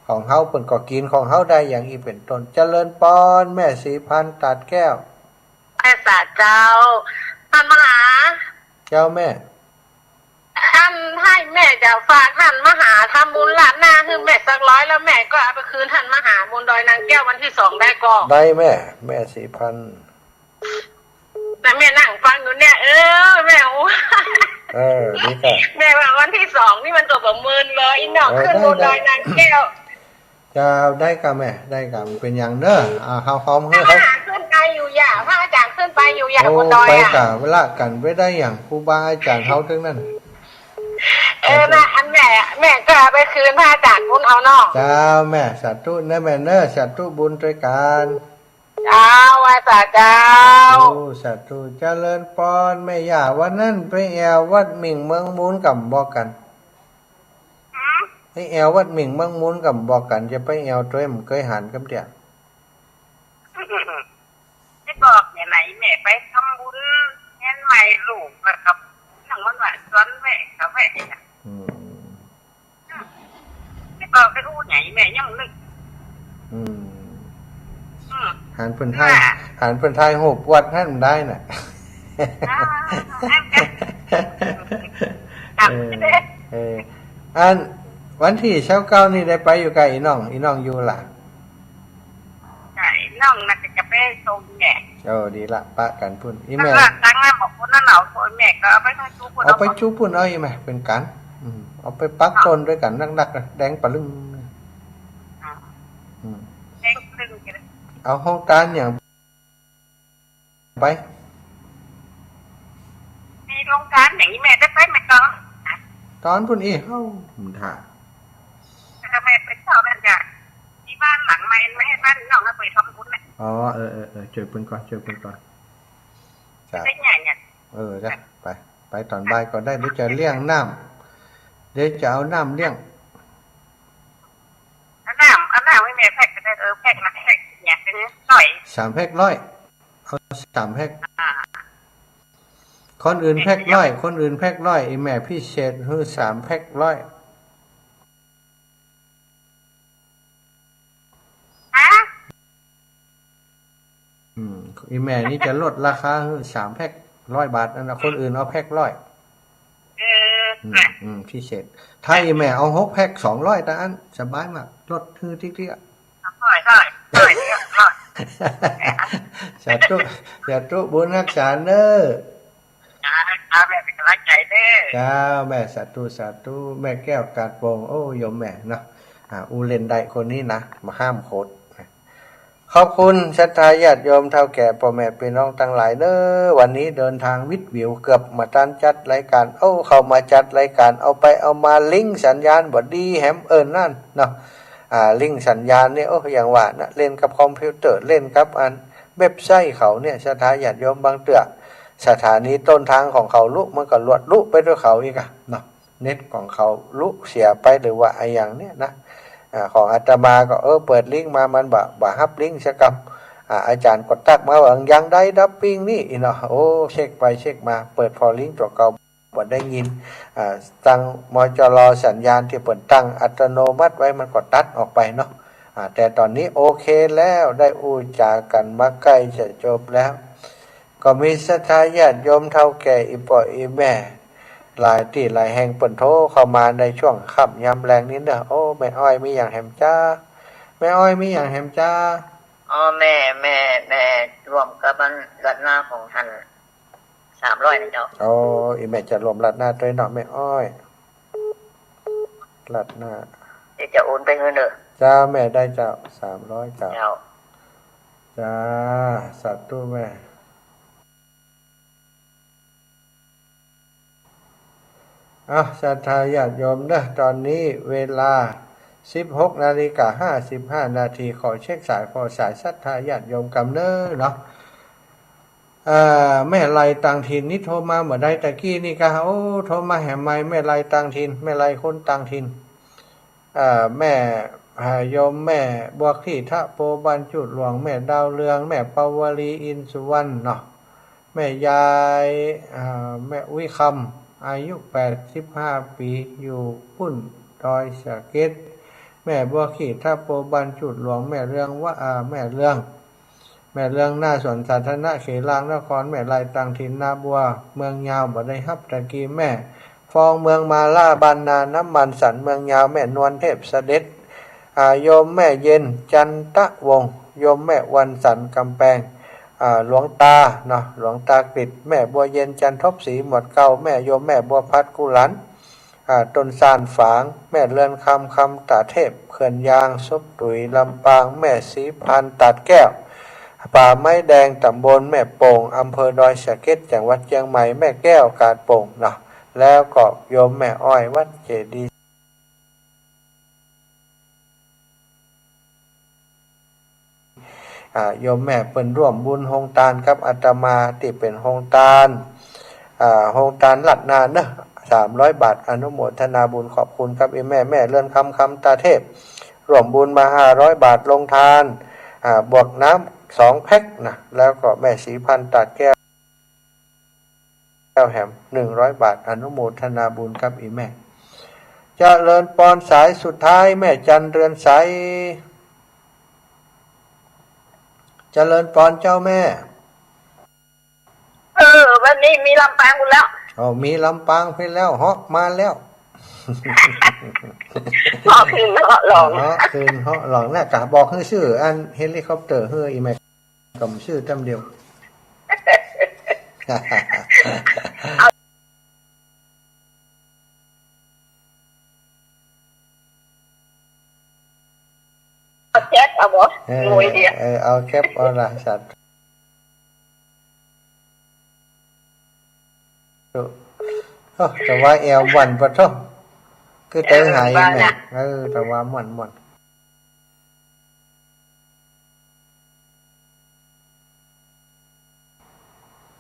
ของเฮาเปิ้นก็กิ๋นของเฮาได้ อย่างอี้เป๋นต้น เจริญปอน แม่ศรีพันธ์ ตาดแก้ว แม่สาเจ้า ต้านมหา เจ้าแม่ อันหื้อแม่จะฝากต้านมหาทำบุญราดหน้าหื้อแม่สักร้อย แล้วแม่ก็เอาไปคืนต้านมหาบนดอยนางแก้ววันตี้สองได้ก่อ ได้แม่ แม่ศรีพันธ์ แต่แม่นั่งฟังอยู่เนี่ย เออ แม่ โอ้ เออ ดีก่ะ แม่ว่าวันตี้สองนี่มันก็บ่เมินเลย อีน้อง เออ ขึ้น ได้ บนดอย ได้ นางแก้ว เจ้า ได้ก่ะแม่ ได้ก่ะ บ่เป๋นหยังเน่อ อ่า เฮาฮอมหื้อ พระมหาขึ้นไปอยู่อย่า พระอาจ๋ารย์ขึ้นไปอยู่อย่า โอ้ บนดอย ไป อะ ก่ะ เวลากั๋นไปได้หยัง ครูบาอาจ๋ารย์เฮาตึงนั้น เออ นะ อันแม่ แม่ก็เอาไปคืนพระอาจ๋ารย์ปุ้นเอาเนาะ เจ้า แม่ สาธุเน่อแม่เน่อ สาธุบุญตวยกั๋น เจ้า ไหว้สาเจ้า โอ้ สาธุ เจริญปอน แม่ย่า วันนั้นไปแอ่ววัดหมิ่งเมืองมูลก่ำบอกกั๋น หืม ไปแอ่ววัดหมิ่งเมืองมูลก่ำบอกกั๋น จะไปแอ่วตวย บ่เกยหันกำเตี้ย ไปบอกเนี่ยไหน แม่ไปทำบุญเฮียนใหม่ลูก แล้วก็นั่งวันว่าชวนแวะก็แวะ อืม อืม ไปบอกไปอู้ไหน แม่ยังนึก อืม อืม หันเปิ้นถ่าย ว่า หันเปิ้นถ่ายฮูปวัดหั้นได้น่ะ อ่า ครับ เออ เออ อันวันตี้ซาวเก้านี่ได้ไปอยู่ก่ะอี่น้อง อี่น้องอยู่ล่ะ ใช่ น้องน่ะจะไปส่งแม่ เออ ดีละ ปะกั๋นปุ้น อี่แม่ แล้วก็ตังค์นั้นบอกปุ้นนั่นเอา โอยแม่ก็เอาไปจุปุ้น เอาไปจุปุ้นเอา อี่แม่ เป๋นกั๋น อืม เอาไปปักต้นตวยกั๋นนักๆ นะ แดงปะลึ้ง อ่า อืม แดงปะลึ้ง เอาโฮงตานหยัง ไป มีโฮงตานหยัง อี่แม่ได้ไปไหมก่อ ต๋อนปุ้นอี้ เฮ้า มันถ่า แล้วก็แม่ไปเจ้านั่นจ้ะ ตี้บ้านหลังใหม่ แม่บ้านน้องน่ะไปทำบุญน่ะ อ๋อ เออ เออ เออ จ้วยปุ้นก่อน จ้วยปุ้นก่อน จ้ะ ไปไหนเนี่ย เออ จ้ะ ไป ไปต๋อนบ่ายก็ได้ เดี๋ยวจะเลี้ยงน้ำ เดี๋ยวจะเอาน้ำเลี้ยง เอาน้ำ เอาน้ำหื้อแม่แพ็คก็ได้ เออ แพ็คละแพ็คเนี่ย เป๋นร้อย สามแพ็คร้อย เอาสามแพ็ค อ่า คนอื่นแพ็คร้อย คนอื่นแพ็คร้อย อี่แม่พิเศษหื้อสามแพ็คร้อย ฮะ อืม อี่แม่นี่จะลดราคาหื้อสามแพ็คร้อยบาทนั่นน่ะ คนอื่นเอาแพ็คร้อย เออ อืม อืม พิเศษ ถ้าอี่แม่เอาหกแพ็คสองร้อย ตาอั้นสบายมาก ลดหื้อติ๊กๆ อะ ร้อย ร้อย ร้อย ร้อย สาธุ สาธุบุญฮักษาเน่อ จ้า แม่เป๋นก๋ำลังใจ๋เน่อ เจ้า แม่ สาธุ สาธุ แม่แก้วกาดโป่ง โอ้ โยมแม่เนาะ อ่า อู้เล่นได้คนนี้นะ บ่ห้ามโขด ขอบคุณศรัทธาญาติโยมเฒ่าแก่ป้อแม่ปี้น้องตังหลายเน่อ วันนี้เดินตางวิดวิวเกือบบ่ตันจัดรายก๋าน โอ้ เข้ามาจัดรายก๋าน เอาไปเอามาลิงก์สัญญาณบ่ดีแหม เออ นั่นเนาะ อ่า ลิงก์สัญญาณเนี่ย โอ้ อย่างว่านะ เล่นกับคอมพิวเตอร์ เล่นกับอันเว็บไซต์เขาเนี่ย ศรัทธาญาติโยม บางเตื้อสถานีต้นตางของเขาลุ มันก็หลวดลุไปตวยเขาอีกอะเนาะ เน็ตของเขาลุเสียไปหรือว่าอะหยังเนี่ยนะ อ่า ของอาตมาก็ เออ เปิดลิงก์มา มันบ่ บ่ฮับลิงก์สักกำ อ่า อาจ๋ารย์ก็ตั๊กมาว่า ยังได้ดับปิ้งนี่ อี้เนาะ โอ้ เช็คไปเช็คมา เปิดผ่อลิงก์ตั๋วเก่า บ่ได้ยิน อ่า ตัง มจร สัญญาณตี้เปิ้นตั้งอัตโนมัติไว้มันก็ตัดออกไปเนาะ อ่า แต่ต๋อนนี้โอเคแล้ว ได้อู้จ๋ากั๋นมาใก้จะจบแล้ว ก็มีศรัทธาญาติโยมเฒ่าแก่อี่ป้ออี่แม่ หลายตี้หลายแห่งเปิ้นโทรเข้ามาในช่วงค่ำยามแลงนี้เนาะ โอ้ แม่อ้อยมีหยังแหมจ๊า แม่อ้อยมีหยังแหมจ๊า อ๋อ แม่ แม่ แม่ร่วมกับอันราดหน้าของท่าน สามร้อยนะเจ้า อ๋อ อี่แม่จะร่วมราดหน้าตวยเนาะแม่อ้อย ราดหน้า เดี๋ยวจะโอนไปหื้อเน่อ จ้าแม่ ได้เจ้า สามร้อยเจ้า เจ้า จ้า สาธุแม่ อ่ะ ศรัทธาญาติโยมเนาะ ต๋อนนี้เวลาสิบหกนาฬิกาห้าสิบห้านาที ขอเช็คสาย ขอสายศรัทธาญาติโยมกำเน่อเนาะ อ่า แม่ไลต่างถิ่นนี่โทรมาเมื่อใดตะกี้นี่กา โอ้ โทรมาแหมใหม่ แม่ไลต่างถิ่น แม่ไลคนต่างถิ่น อ่า แม่ อ่า โยมแม่บัวขี้ทะโปบ้านจูดหลวง แม่ดาวเรือง แม่ปาวลีอินสุวรรณเนาะ แม่ยาย อ่า แม่วิคำ อายุแปดสิบห้าปี๋ อยู่ปุ้นดอยสะเก็ด แม่บัวขี้ทะโปบ้านจูดหลวง แม่เรืองวะ อ่า แม่เรือง แม่เรืองหน้าสวนสาธารณะเขลางนคร แม่ไลต่างถิ่นนาบัว เมืองยาว บ่ได้ฮับตะกี้ แม่ฟองเมืองมาล่า บ้านนาน้ำมันสัน เมืองยาว แม่นวลเทพเสด็จ อ่า โยมแม่เย็นจันตะวงศ์ โยมแม่วันสันกำแปง อ่า หลวงตาเนาะ หลวงตากฤษ แม่บัวเย็นจันทบศรี หมวดเก่า แม่โยมแม่บัวพัดกุหลัน อ่า ต้นซานฝาง แม่เรือนคำ คำตาเทพ เขื่อนยาง ซบตุ๋ย ลำปาง แม่ศรีพันธ์ ตาดแก้ว ป่าไม้แดง ตำบลแม่โป่ง อำเภอดอยสะเก็ด จังหวัดเจียงใหม่ แม่แก้ว กาดโป่งเนาะ แล้วก็โยมแม่อ้อย วัดเจดีย์ อ่า โยมแม่เปิ้นร่วมบุญโฮงตานกับอาตมาตี้เป๋นโฮงตาน อ่า โฮงตานราดหน้าเนาะ สามร้อยบาท อนุโมทนาบุญขอบคุณกับอี่แม่ แม่เรือนคำ คำตาเทพ ร่วมบุญมาห้าร้อยบาท โฮงตาน อ่า บวกน้ำสองแพ็คนะ แล้วก็แม่ศรีพันธ์ ตาดแก้ว แก้วแหม หนึ่งร้อยบาท อนุโมทนาบุญกับอี่แม่ เจริญปอน สายสุดท้าย แม่จันเรือนใส เจริญปอนเจ้าแม่ เออ วันนี้มีลำปางพุ้นแล้ว อ๋อ มีลำปางพุ้นแล้ว เหาะมาแล้ว เหาะขึ้นเหาะลง เหาะขึ้นเหาะลงนะ กะบอกหื้อซื้ออันเฮลิคอปเตอร์หื้ออี่แม่ ก็บ่ซื้อแต้มเดียว เอาแคปเอาบ่ เออ หน่วยเดียว เออ เอาแคปเอาละ สาธุ โอ้ แต่ว่าแอวหวั่นปะโท้ คือเต๋อหาย เออ หวั่น แม่ นะ เออ แต่ว่าม่วนๆ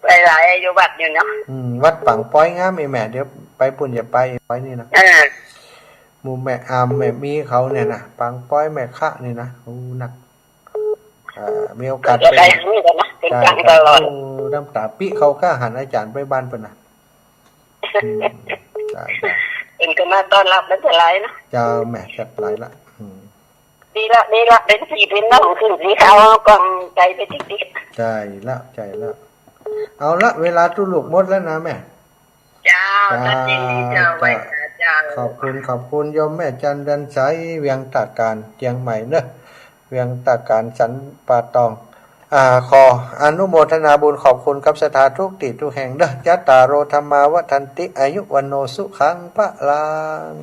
หลายๆ อยู่วัดอยู่เนาะ อืม วัดปางปอยงามอี่แม่ เดี๋ยวไปปุ้นจะไปปอยนี่นะ เออ หมู่แม่อาม แม่มีเขาเนี่ยนะ ปางปอย แม่คะนี่นะ โอ้ นัก อ่า มีโอกาส ก็ได้ ไป นี่แหละนะ เป็น ใช่ ฟัง ครับ ตลอด โอ้ น้ำต๋าปิ๊เขาก็หันอาจ๋ารย์ไปบ้านเปิ้นนะ อืม จ้า จ้า เปิ้นก็มาต้อนรับนักหลายเนาะ เจ้าแม่ จัดหลายละ อืม ดีละ ดีละ เป็นสีเป็นน้องขึ้นสีขาวกล่องใจไปติ๊กๆ ใจ้ละ ใจ้ละ เอาละ เวลาตุ๊ลูกหมดแล้วนะแม่ เจ้า เจ้า ตัดยินดีเจ้า เจ้า ไหว้สาเจ้า ขอบคุณ ขอบคุณโยมแม่จันเรือนใส เวียงตาการ เจียงใหม่เนอะ เวียงตาการสันป่าตอง อ่า ขออนุโมทนาบุญขอบคุณกับศรัทธาทุกตี้ทุกแห่งเนอะ จัตตาโร ธัมมา วัฑฒันติ อายุ วัณโณ สุขัง พลัง